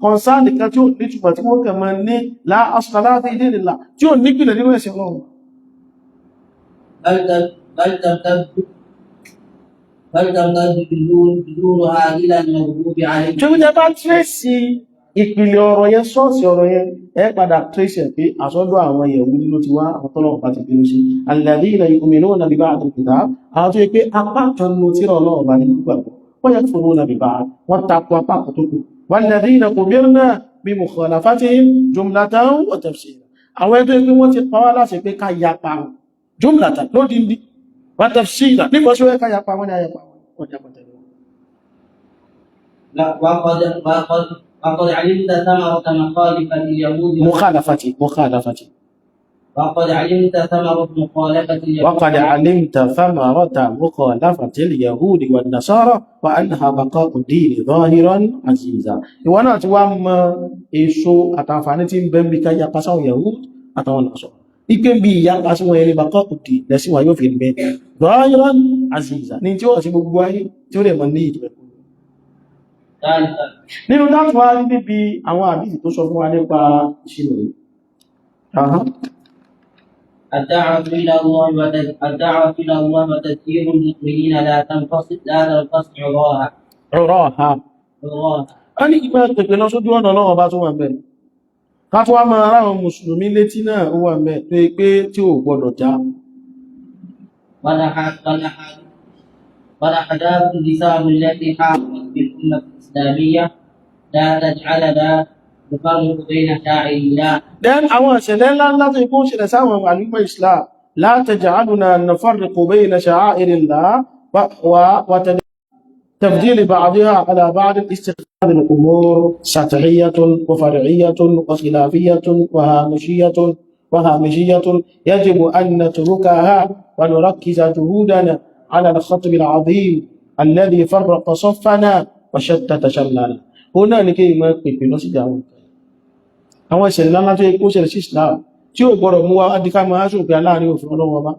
kọ̀nsáàlì kan tí ó ní túnmọ̀ tí wọ́n kàn máa ní لا أصل لها في دين الله, tí ò nípìlẹ̀ nínú ẹ̀sìn Ọlọ́run. بل تمتد جذورها إلى المغضوب عليهم. Tí ó jẹ́ bá trace ìpìlẹ̀ ọ̀rọ̀ yẹn, source ọ̀rọ̀ yẹn, ẹ padà trace ẹ̀ pé àsọ́dọ̀ àwọn Yẹ̀húdí ló ti wá, àwọn tọ́lọ́run bá ti bínú sí. الذين يؤمنون ببعض الكتاب, àwọn tó yẹ pé apá kan nínú tírà Ọlọ́run bá ní gbàgbọ́, ويكفرون ببعض, wọ́n takò apá kan tó kù. والذين أمرنا بمخالفتهم جملة وتفصيلا, àwọn ẹgbẹ́ pé wọ́n ti pa wá láṣẹ pé ká yapa wọn جملة lódindi, وتفصيلا nípa sí wọ́n ká yapa wọn ní ayapa wọn, wọ́n yapa tẹ̀lé wọn. لا، وقد علمت ثمرة مخالفة اليهود. مخالفة مخالفة. وقد علمت ثمرة مخالفة اليهود. وقد علمت ثمرة مخالفة اليهود والنصارى وأنها بقاء الدين ظاهرا عزيزا. Ìwọ náà ti wá mọ èso àtàǹfààní tí ń bẹ níbi ká yapa sáwọn Yahud àtàwọn Nasara. Ike ń bí ìyapa sí wọn ẹni بقاء الدين lẹ́sìn wa yóò fi bẹ ظاهرا عزيزا ní tí ó wà sí gbogbo ayé tí ó lè mọ ní ìjọba. ثالثا. Nínú láti wá rí níbi àwọn àdíìsì tó sọ fún wa nípa ìṣirò yìí. Aha. الدعوة إلى الله وتذكير المؤمنين لا تنفصل عراها. عراها. عراها. A ní ìgbà pẹ̀pẹ̀ lọ sójú ọ̀nà Ọlọ́run ọba tó wà mẹ́. Ká tó wá máa ráwọn mùsùlùmí létí náà, ó wà mẹ́ tó yẹ pé tí ò gbọdọ̀ já. والأحداث الجسام التي حاقت بالأمة الإسلامية لا تجعلنا نفرق بين شعائر الله. Then àwọn ìṣẹ̀lẹ̀ ńlá ńlá tó ikú ṣẹlẹ̀ sáwọn àlúmọ̀ Islam, لا تجعلنا نفرق بين شعائر الله وتفضيل بعضها على بعض. استخدام الأمور سطحية وفرعية وخلافية وهامشية يجب أن نتركها ونركز جهودنا على الخطب العظيم الذي فرق صفنا وشتت شملنا. هنا لكي ما pèpè lọ sí àwọn àwọn ìṣẹ̀lẹ̀ ńlá tó yẹ kó ṣẹlẹ̀ sí Islam tí ó gbọ́dọ̀ mú wa adìká máa ṣòpin aláàrin òfin Ọlọ́wọ́ bá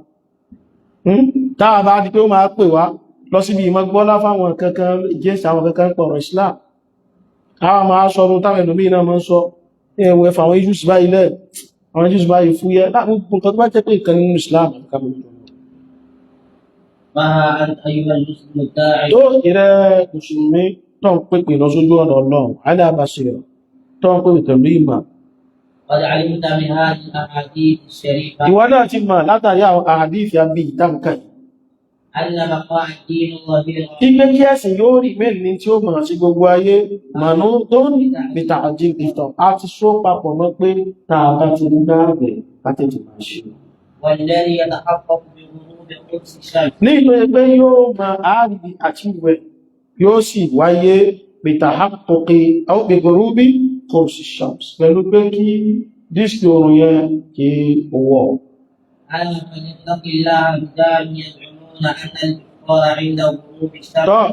táà bá di pé ó máa pè wá lọ síbi ìmọ̀ gbọ́lá fáwọn kankan ìjẹ́sì àwọn kankan pọ̀rọ̀ Islam, àwọn máa sọ ọdún táwọn ẹlòmíì náà máa ń sọ ẹwọ ẹfà àwọn issues báyìí lẹ̀, àwọn issues báyìí fúyẹ́ láàrín gbogbo nǹkan tó bá jẹ́ pé ìkan nínú Islam àti ká mójútó. فها أنت أيها المسلم الداعي. Tó ìrẹ́ mùsùlùmí tó ń pèpè lọ sójú ọ̀nà Ọlọ́run على بصيرة, tó ń pèpè pẹ̀lú ìmọ̀. قد علمت من هذه الأحاديث الشريفة Ìwọ náà ti mọ̀ látàrí àwọn àhàdíìsì àbí ìtànkà yìí أن بقاء الدين ظهيرا Igbe kí ẹ̀sìn yóò rí mẹ́rin tí ó mọ̀ sí gbogbo ayé منوط بتعجيل الإفطار. A ti só papọ̀ mọ́ pé tá a bá ti ń gbààwẹ̀ ká tètè máa ṣe. والذي يتحقق بغروب قرص الشمس. Ní ìlú ẹgbẹ́ yóò máa àárí àti ìwẹ̀ yóò sì wáyé بتحقق أو بغروب قرص الشمس, pẹ̀lú pé kí disc oòrùn yẹn kí ó wọ̀. ألا فليتق الله رجال يزعمون أن الإفطار عند غروب الشمس. Tọ́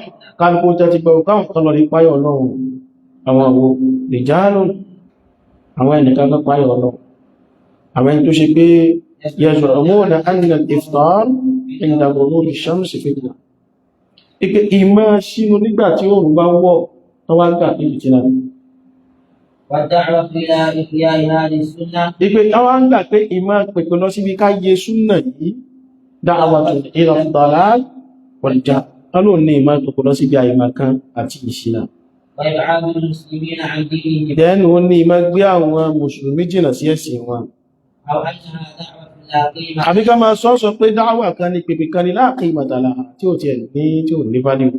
kálukú tẹ́tí gbọ́ káwọn kan lọ rí páyọ̀ Ọlọ́run. Àwọn wo? رجال, àwọn ẹnìkan kan páyọ̀ Ọlọ́run. Àwọn ẹni tó ṣe pé يزعمون أن الإفطار عند غروب الشمس فتنة. Ipe ìmọ̀ sínú nígbà tí oòrùn bá wọ̀ tó wá gbà pé fìtínà. والدعوة إلى إحياء هذه السنة Ipe táwọn ń gbà pé ìmọ̀ pèpè lọ síbi ká yẹ súnà yìí دعوة إلى الضلال والجهل. Ọlọ́run ní ìmọ̀ pèpè lọ síbi àìmọ̀ kan àti ìṣìnà. وإبعاد المسلمين عن دينهم. Then ó ní ìmọ̀ gbé àwọn mùsùlùmí jìnà sí ẹ̀sìn wọn. أو أنها دعوة لا قيمة Àbí ká máa sọ sọ pé dáwà kan ní pèpè kan ní لا قيمة لها, tí ò tiẹ̀ ní tí ò ní value.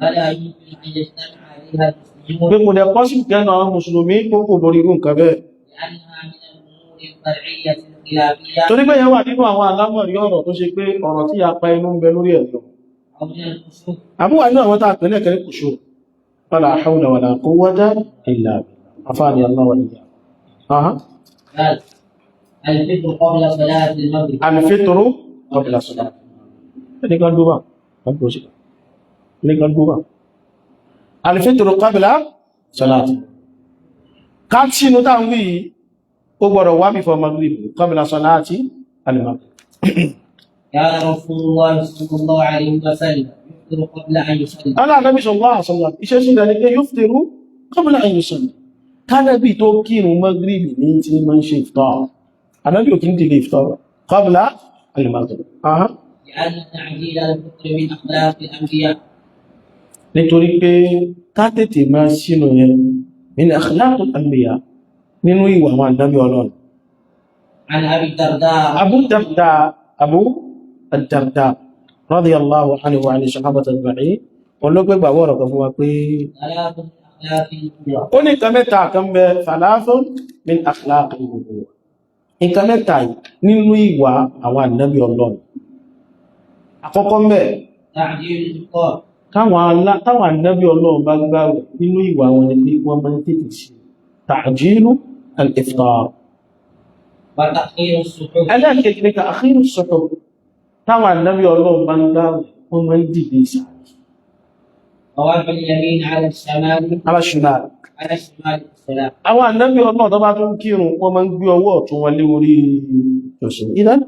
ولا يمكن أن يجتمع عليها المسلمون. المسلمون Pé kò dẹ̀ pọ́sì kẹ́nu àwọn mùsùlùmí kó kò lórí irú nǹkan bẹ́ẹ̀. لأنها من الأمور الفرعية الخلافية Torí pé yẹn wà nínú àwọn àlámọ̀rí ọ̀rọ̀ tó ṣe pé ọ̀rọ̀ tí a pa inú ń bẹ lórí ẹ̀ lọ. أو من الأصول. Àbúwà inú àwọn tá a pè lẹ́kẹ̀ẹ́ kò ṣó. Wala hawla wala quwwata illa billah. Afáàní Allah wa iyyakum. Aha. بل الفطر قبل صلاة المغرب. Al-fitru qabla salat. Ẹni kan dúbà, kan tó ṣe. Ẹni kan dúbà. Al-fitru qabla salat. Ká sínú táwọn wí yìí, ó gbọ́dọ̀ wá before Maghrib, qabla salati al-Maghrib. كان رسول الله صلى الله عليه وسلم يفطر قبل أن يصلي. Alá Ànábì sallallahu alaihi wasallam, iṣẹ́ sí ìrìn pé yuftiru qabla an yusalli. Kánábì tó kírun Maghrib ní tí máa ń ṣe iftar. Ànábì ò kí ń dìde iftar. Qabla al-Maghrib. Aha. لأن تعجيل الفطر من أخلاق الأنبياء. Nítorí pé ká tètè máa sínú yẹn, min akhlaqil anbiya, nínú ìwà àwọn ànábì Ọlọ́run. عن أبي الدرداء Abu Darda, Abu Darda, radiyallahu anhu wa ani sahabati ajma'in, olóògbé gbàwọ́ ọ̀rọ̀ kan fún wa pé ثلاث من أخلاق النبوة. Ó ní nǹkan mẹ́ta kan bẹ, thalathun min akhlaqin nubuwah. Nǹkan mẹ́ta yìí nínú ìwà àwọn ànábì Ọlọ́run. Àkọ́kọ́ ń bẹ, تعجيل الإفطار. táwọn ànábì Ọlọ́run bá gbààwẹ̀, nínú ìwà wọn ni pé wọ́n máa ń tètè sí ta'jilu al-iftar. وتأخير السحور. Ẹlẹ́ẹ̀kejì ni ta'khiru as-suhur. Táwọn ànábì Ọlọ́run bá ń gbààwẹ̀, wọ́n máa ń dìde ìsàlẹ̀. ووضع اليمين على الشمال Aláṣùlá. على الشمال في الصلاة. Àwọn ànábì Ọlọ́run tó bá tún kírun, wọ́n máa ń gbé ọwọ́ ọ̀tún wọn lé orí òsì. Idan,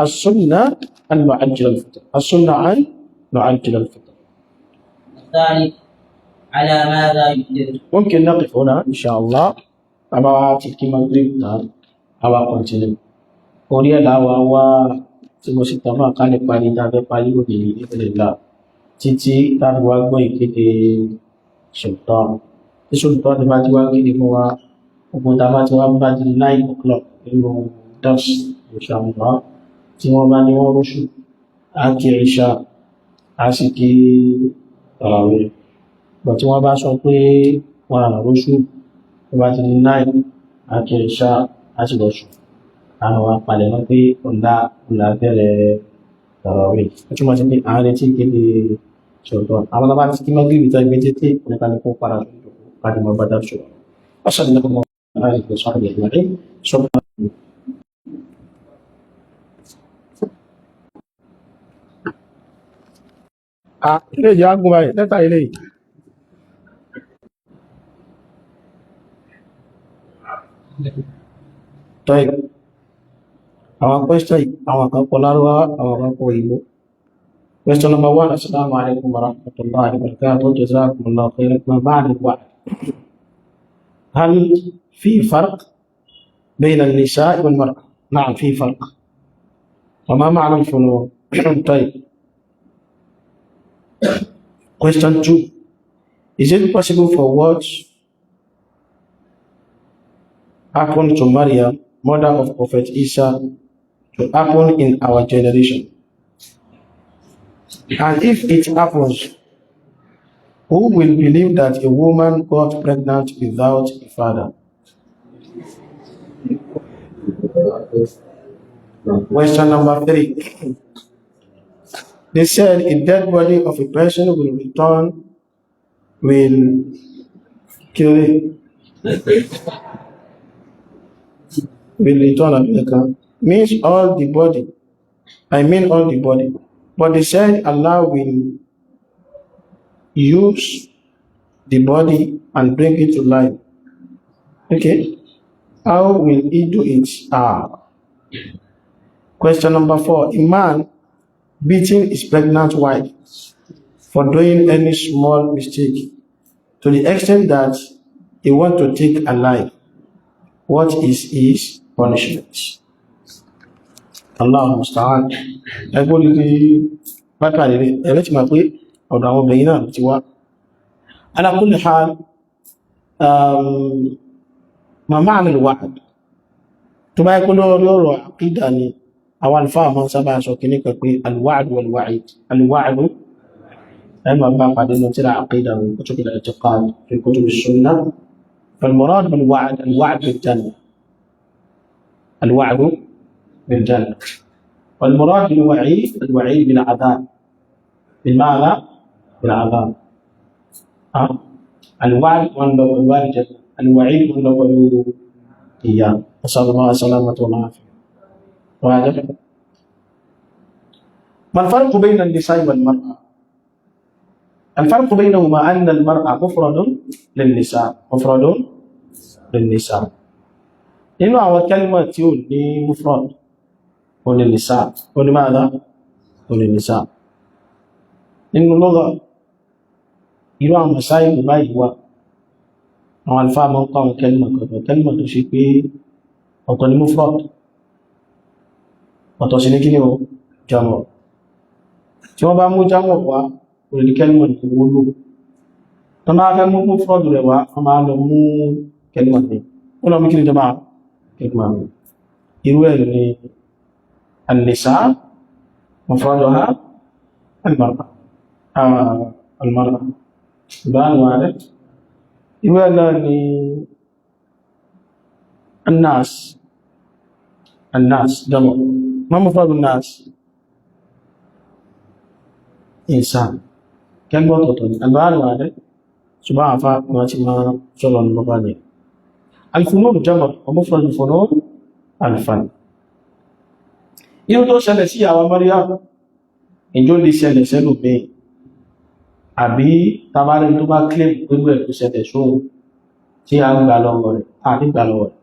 as-sunnah an nu'ajjil al-fitr. As-sunnah an nu'ajjil al-fitr. الثالث على ماذا يفطر؟ ممكن نقف هنا إن شاء الله. Àbá ti kí Maghrib tán, àwa continue. Orí ẹ̀ láwa wá tí mo sì tàn máa ká lè parí dábẹ́ parí òní ìpínlẹ̀ títí láti wá gbọ́ ìkéde Sultan. Tí Sultan ti bá ti wá kéde fún wa, ogun tá a bá ti wá bá di 9 o'clock nínú dars, inshallah, tí wọ́n bá ní wọ́n róṣù, á kí Ìṣà, á sì kí Tarawih. Bọ̀ tí wọ́n bá sọ pé wọn à róṣù, tó bá ti di 9, á kí Ìṣà, á sì lọ sùn. Àwọn wa palẹ̀ mọ́ pé ọ̀la ọ̀la bẹ̀rẹ̀ Tarawih. Ó túmọ̀ sí pé à ń retí ìkéde Sultan. Àwọn tó bá ti kí Maghrib tán, ìgbé tètè oníkálukú padà sórí ìjókòó káàdì mọ́ bá dá sọ̀rọ̀. وصلى الله على آله وصحبه أجمعين. سبحان Ah, ilé ìyá gún báyìí, lẹ́tà ilé yìí. Tọ́yì, àwọn question yìí, àwọn kan kọ Lárúbáwá, àwọn kan kọ Òyìnbó. Question number one, Assalamu alaikum wa rahmatullahi wa barakatuh. Jazakumullahu khairan. ما معنى الوعد؟ هل في فرق بين النساء والمرأة؟ نعم، في فرق. وما معنى الفنون؟ طيب. Question two. Is it possible for what happened to Maryam, mother of Prophet Isa, to happen in our generation? And if it happens, who will believe that a woman got pregnant without a father? Question number three. They said a dead body of a person will return, will kill it, will return America. Means all the body. I mean all the body. But they said Allah will use the body and bring it to life. Okay. How will he do it? Ah. Question number four. A man beating his pregnant wife for doing any small mistake to the extent that he want to take her life. What is his punishment? Allah musta'an. Ẹgbẹ́ olùdí bákà rere, ẹ̀rẹ́ ti máa pé ọ̀dọ̀ àwọn obìnrin náà ti wá. Ala kulli hal, ma ma'na al-wa'd. Tó bá yẹ kó lórí ọ̀rọ̀ àkídà ni, àwọn àlùfáà máa ń sábà sọ kìíní kan pé al-wa'd wal-wa'id. Al-wa'd Ẹ máa bá pàdé ní tíra عقيدة من كتب الاعتقاد في كتب السنة. فالمراد بالوعد الوعد بالجنة، الوعد بالجنة، والمراد بالوعيد الوعيد بالعذاب. بالماذا؟ بالعذاب. أه؟ الوعد والوعد الجنة، الوعيد والوعيد إياه. نسأل الله السلامة والعافية. وهذا ما الفرق بين النساء والمرأة؟ الفرق بينهما أن المرأة مفرد للنساء، مفرد للنساء. Nínú àwọn كلمة tí ó ní مفرد ó ní نساء. Ó ní ماذا؟ Ó ní نساء. Nínú لغة, irú àwọn مسائل báyìí wà. Àwọn àlùfáà máa ń kọ́ àwọn كلمة kọ̀ọ̀kan, كلمة tó ṣe pé ọ̀tọ̀ ní مفرد, ọ̀tọ̀ sí ní kí ni o, جمع. Tí wọ́n bá mú جمع wá, orí كلمة ní wúlò. Tó máa fẹ́ mú مفرد rẹ̀ wá, wọ́n máa lọ mú كلمة ní, ó lọ mú kí ni jọba, كلمة ní. Irú ẹ̀ ní النساء مفردها المرأة، المرأة ìbánu rẹ̀. Irú ẹ̀ náà ni الناس، الناس جمع. ما مفرد الناس؟ إنسان. كلمة ọ̀tọ̀ọ̀tọ̀ ni البيان rẹ̀, ṣùgbọ́n àfá wọn ti máa sọ̀rọ̀ ní lọ́gbà ní الفنون جمع ومفرد الفنون الفن. Irú tó ṣẹlẹ̀ sí àwọn Maryam, ìjọ lè ṣẹlẹ̀ sẹ́lò bẹ́ẹ̀, àbí tabarí tó bá claim gbogbo ẹ̀ tó ṣẹlẹ̀ sóhun tí a ń gbà lọ́wọ́ rẹ̀, a ní gbà lọ́wọ́ rẹ̀.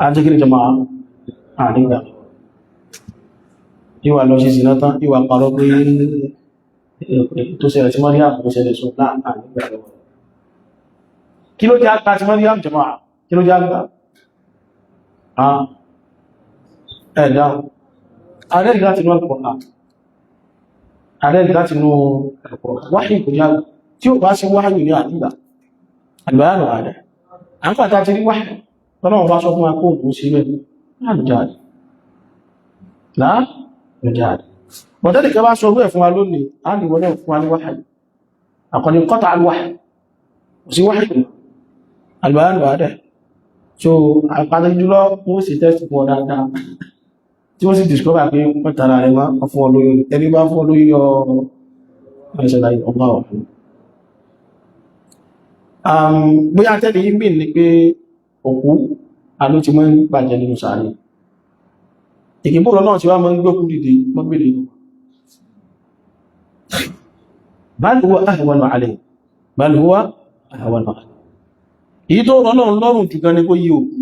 A jẹ́ kí ní jọmọ́, a ní gbà lọ́wọ́ rẹ̀. Ìwà lọ sí ìsìná tán, ìwà parọ́ pé tó ṣẹlẹ̀ sí Maryam tó ṣẹlẹ̀ sóhun láà, a ní gbà lọ́wọ́ rẹ̀. Kí ló jẹ́ àgbà tí Maryam jọmọ́? Kí ló jẹ́ àgbà? Ẹ̀dá ààrẹ láti inú Al-Qur'an, ààrẹ láti inú Al-Qur'an, وحي kò já. Tí ó bá sí وحي ní àdígbà àgbàyànà ààrẹ à ń pàtàkì rí وحي tọ́lọ́wọ́n bá sọ fún wa kó òun sí rẹ̀ láàrùjáde láàrùjáde. Bọ̀tẹ́lì kan bá sọ orú ẹ̀ fún wa lónìí, á ní wọlé fún wa ní وحي àkọ́ni kọ́ta الوحي, kò sí وحي àgbàyànà ààrẹ. So àpàtàkì jùlọ, wọ́n sì test fún ọ dáadáa, tí wọ́n sì discover pé wọ́n tara rẹ̀ wá fún ọ lóyún. Ẹni bá fún ọ lóyún yọ ẹ̀ṣẹ̀láyé ọgbà ọ̀fún. Bóyá tẹ́lẹ̀ yìí mìn ní pé òkú aló ti mọ́ ń bàjẹ́ nínú sàárè, ìkìbò náà tí wá mọ́ ń gbókú dìde mọ́gbèlè yìí. بل هو أهون عليه، بل هو أهون عليه. Èyí tó rọ náà lọ́rùn jù gan ni kó yí òkú.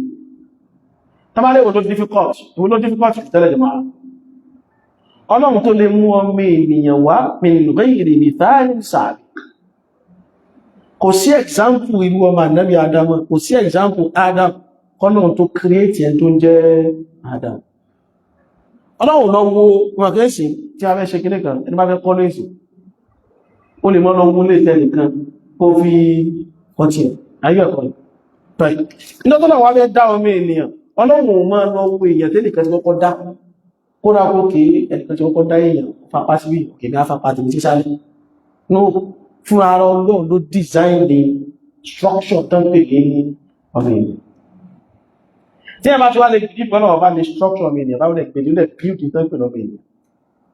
Tàbálẹ̀ wo ló difficult, wo ló difficult tẹ́lẹ̀ jẹ́ máa Ọlọ́run tó lè mú ọmọ ènìyàn wá من غير مثال سابق? Kò sí example irú ọmọ ànábì Adam, kò sí example Adam kọ́nà tó create ẹni tó ń jẹ́ Adam. Ọlọ́run lọ wo wọn kẹ́sì tí a fẹ́ ṣe kíní kan. Ẹni bá fẹ́ kọ́ lóìsì, ó lè mọ́ lọ wó lè tẹ́ nìkan kó fi ọtí ẹ̀ ayé ẹ̀kọ́. Nígbà tó náà wá fẹ́ dá ọmọ ènìyàn, Ọlọ́run ò máa lọ wo èèyàn tẹ́nìkan ti kọ́kọ́ dá kóra kó ké. Ẹnìkan ti kọ́kọ́ dá èèyàn fapá síbí, òkè ní afapá tèmi sísálẹ̀. No, fún ara Ọlọ́run ló design the structure tó ń pè ní ọmọ ènìyàn. Tí ẹ bá ti wá lè bí pẹ̀lú ọba lè structure ọmọ ènìyàn, báwo lè pè ní lè build tó ń pè lọ́mọ ènìyàn,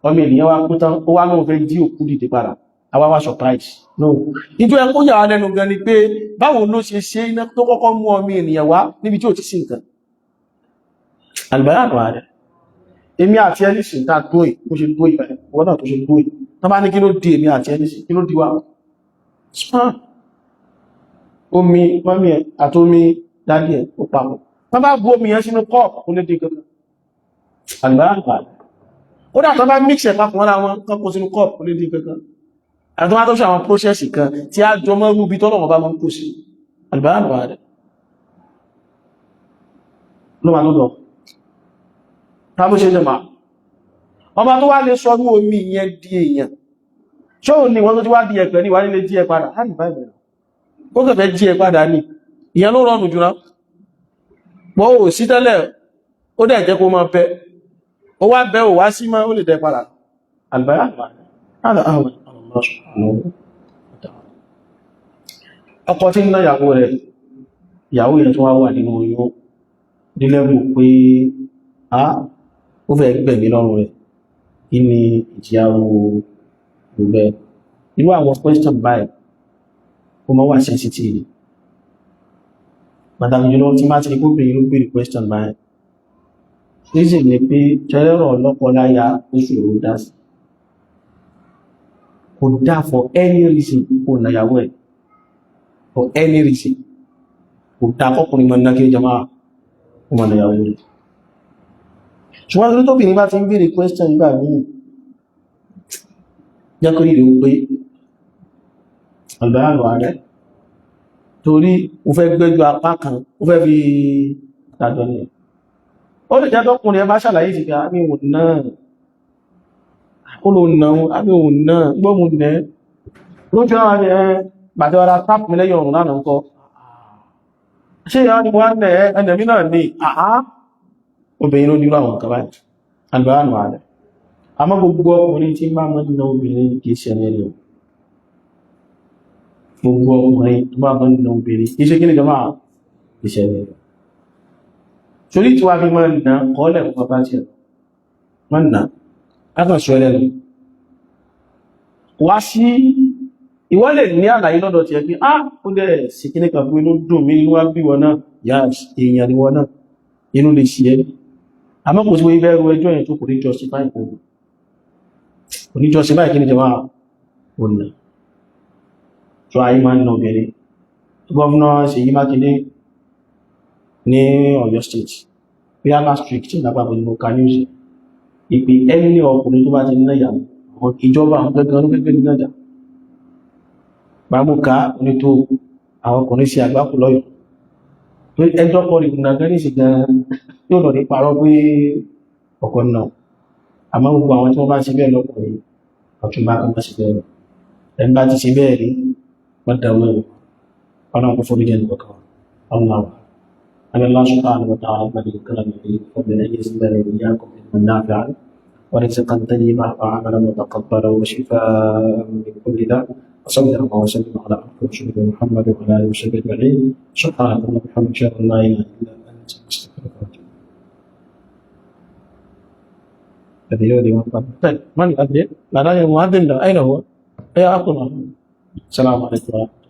ọmọ ènìyàn wá kú tán, ó wá náà fẹ́ jí òkú dìde padà, àwa wá surprise? No. Nítorí ẹ kó yà wá lẹ́nu gan ni pé báwo ló ṣe ṣe iná tó kọ́kọ́ mú ọmọ ènìyàn wá níbi tí ò ti sí nǹkan. Àlùbáyà rẹ̀, èmi àti ẹni sì tá dúó yìí, bó ṣe dúó yìí, wọ́n náà tó ṣe dúó yìí, tó bá ní kí ló di èmi àti ẹni sì, kí ló di wá? Sperm, omi mummy ẹ̀ àti omi daddy ẹ̀ ó papọ̀. Tó bá bu omi yẹn sínú cup, ó lè di kankan. Àlùbáyà rẹ̀, ó dà, tó bá mix ẹ̀ papọ̀ mọ́ra wọn, kán kó sínú cup, ó lè di kankan. Àti tó bá tó ṣe àwọn process kan tí a jọ mọ́ rúbi tọ́lọ́wọ́ bá máa ń kó sí. Àlùbáyà rẹ̀ ló wà lọ́dọ̀ ta ló ṣe jẹ́ máa ọba tó wá lè sọ ní omi yẹn di èèyàn? Ṣó ní wọ́n tó ti wá di ẹ̀pẹ̀ ní wà nílé jí ẹ padà láti bá ìbẹ̀rẹ̀, ó kẹfẹ́ jí ẹ padà ní. Ìyẹn ló rọrùn jùlọ. Pọ̀ ò sí tẹ́lẹ̀, ó dẹ̀ jẹ́ kó máa bẹ, ó wá bẹ, ò wá sí mọ́, ó lè dẹ padà. Àlùbáyà. Allah subhanahu wa ta'ala. Ọkọ tí ń ná ìyàwó rẹ̀, ìyàwó yẹn tó wá wà nínú oyún nílẹ́bù pé a ó fẹ́ gbẹ̀mí lọ́rùn rẹ̀, kí ni ìjìyà rẹ̀? Irú àwọn question báyìí, ó máa wà sensitive, pàtàkì jùlọ tí má ti rí kóbìnrin ló béèrè question báyìí. Reason ni pé tẹ́lẹ̀rọ̀ lọ́kọ láya, ó ṣòro dá sí. Kò dá for any reason kò nàyàwó ẹ̀, for any reason kò dá kọkùnrin mọ̀ náà kí jama ó mọ̀ nàyàwó rẹ̀. Ṣùgbọ́n tó tóbìnrin bá ti ń béèrè question nígbà míì, jẹ́ kó rí rẹ̀ ó pé àgbàrá rẹ̀, torí ó fẹ́ gbẹ́jọ apá kan, ó fẹ́ fi dájọ́ ní ẹ̀. Ó lè jẹ́ tọ́kùnrin ẹ bá ṣàlàyé ìsìnkà àmì òun náà, ó lò náà àmì òun náà gbọ́mù nẹ́ lójú àwọn ẹ gbàtẹ́ ọ̀rá táp mi lẹ́yìn ọ̀run lánàá ńkọ́, ṣé ìyá ni wọ́n nẹ̀ ẹnẹ̀mí náà ní àá obìnrin ló nílò àwọn nǹkan báyìí àgbàrá rẹ̀. Àmọ́ gbogbo ọkùnrin tí máa mọ́ nínú obìnrin kìí ṣe ẹni rẹ̀. Gbogbo ọkùnrin tó bá mọ́ nínú obìnrin kìí ṣe kí ní jọmọ́, kìí ṣe ẹni rẹ̀. Torí tí wàá fi máa nà kọ́lẹ̀ fún bàbá tiẹ̀ máa nà á kàn sọ ẹlẹ́nu wá sí. Ìwọ lè ní àlàyé lọ́dọ̀ tiẹ̀ pé á ó dẹ̀ sí kíní kan pé inú dùn mí, inú wá bí wọn náà yá, èèyàn ni wọn náà, inú lè ṣe ẹ́. Àmọ́ kò sí wọ́n ibẹ̀ ru ẹjọ́ yẹn tó kò ní justify, kò ní justify kí ni jẹ́ wá ònà tó ayé máa ń na obìnrin. Governor Ṣèyí Mákindé ní Ọ̀yọ́ State, bí i last week tí ìgbàgbà pẹ̀lú ka news ìpè ẹni ọkùnrin tó bá ti ná ìyàwó, àwọn ìjọba àwọn gẹ́gẹ́ ló gbégbé nínú ọjà gbàmúka onítò àwọn ọkùnrin sí àgbákò lọ́yọ̀ pé ẹjọ́ kọ́ ní ìgbìnà gẹ́gẹ́ sí gan yóò lọ ní parọ́ pé ọkọ̀ náà. Àmọ́ gbogbo àwọn tí wọ́n bá ṣe bẹ́ẹ̀ lọ́kùnrin, ọ̀túnbá kan bá ṣe bẹ́ẹ̀, ẹni bá ti ṣe bẹ́ẹ̀ rí, wọ́n dàwọ́ ẹ̀wọ̀. Ọlọ́run kò forí jẹ́ nìkan ọlọ́run. أن الله سبحانه وتعالى الذي كلم به أن يزيدنا وإياكم علما نافعا ورزقا طيبا وعملا متقبلا وشفاء من كل داء. وصلى الله وسلم على عبده ورسوله محمد وعلى اله وصحبه اجمعين. سبحانك اللهم وبحمدك، اشهد ان لا اله الا انت، استغفرك واتوب اليك. طيب، من يؤذن؟ لا، المؤذن أين هو؟ يا أخو، السلام عليكم ورحمة الله.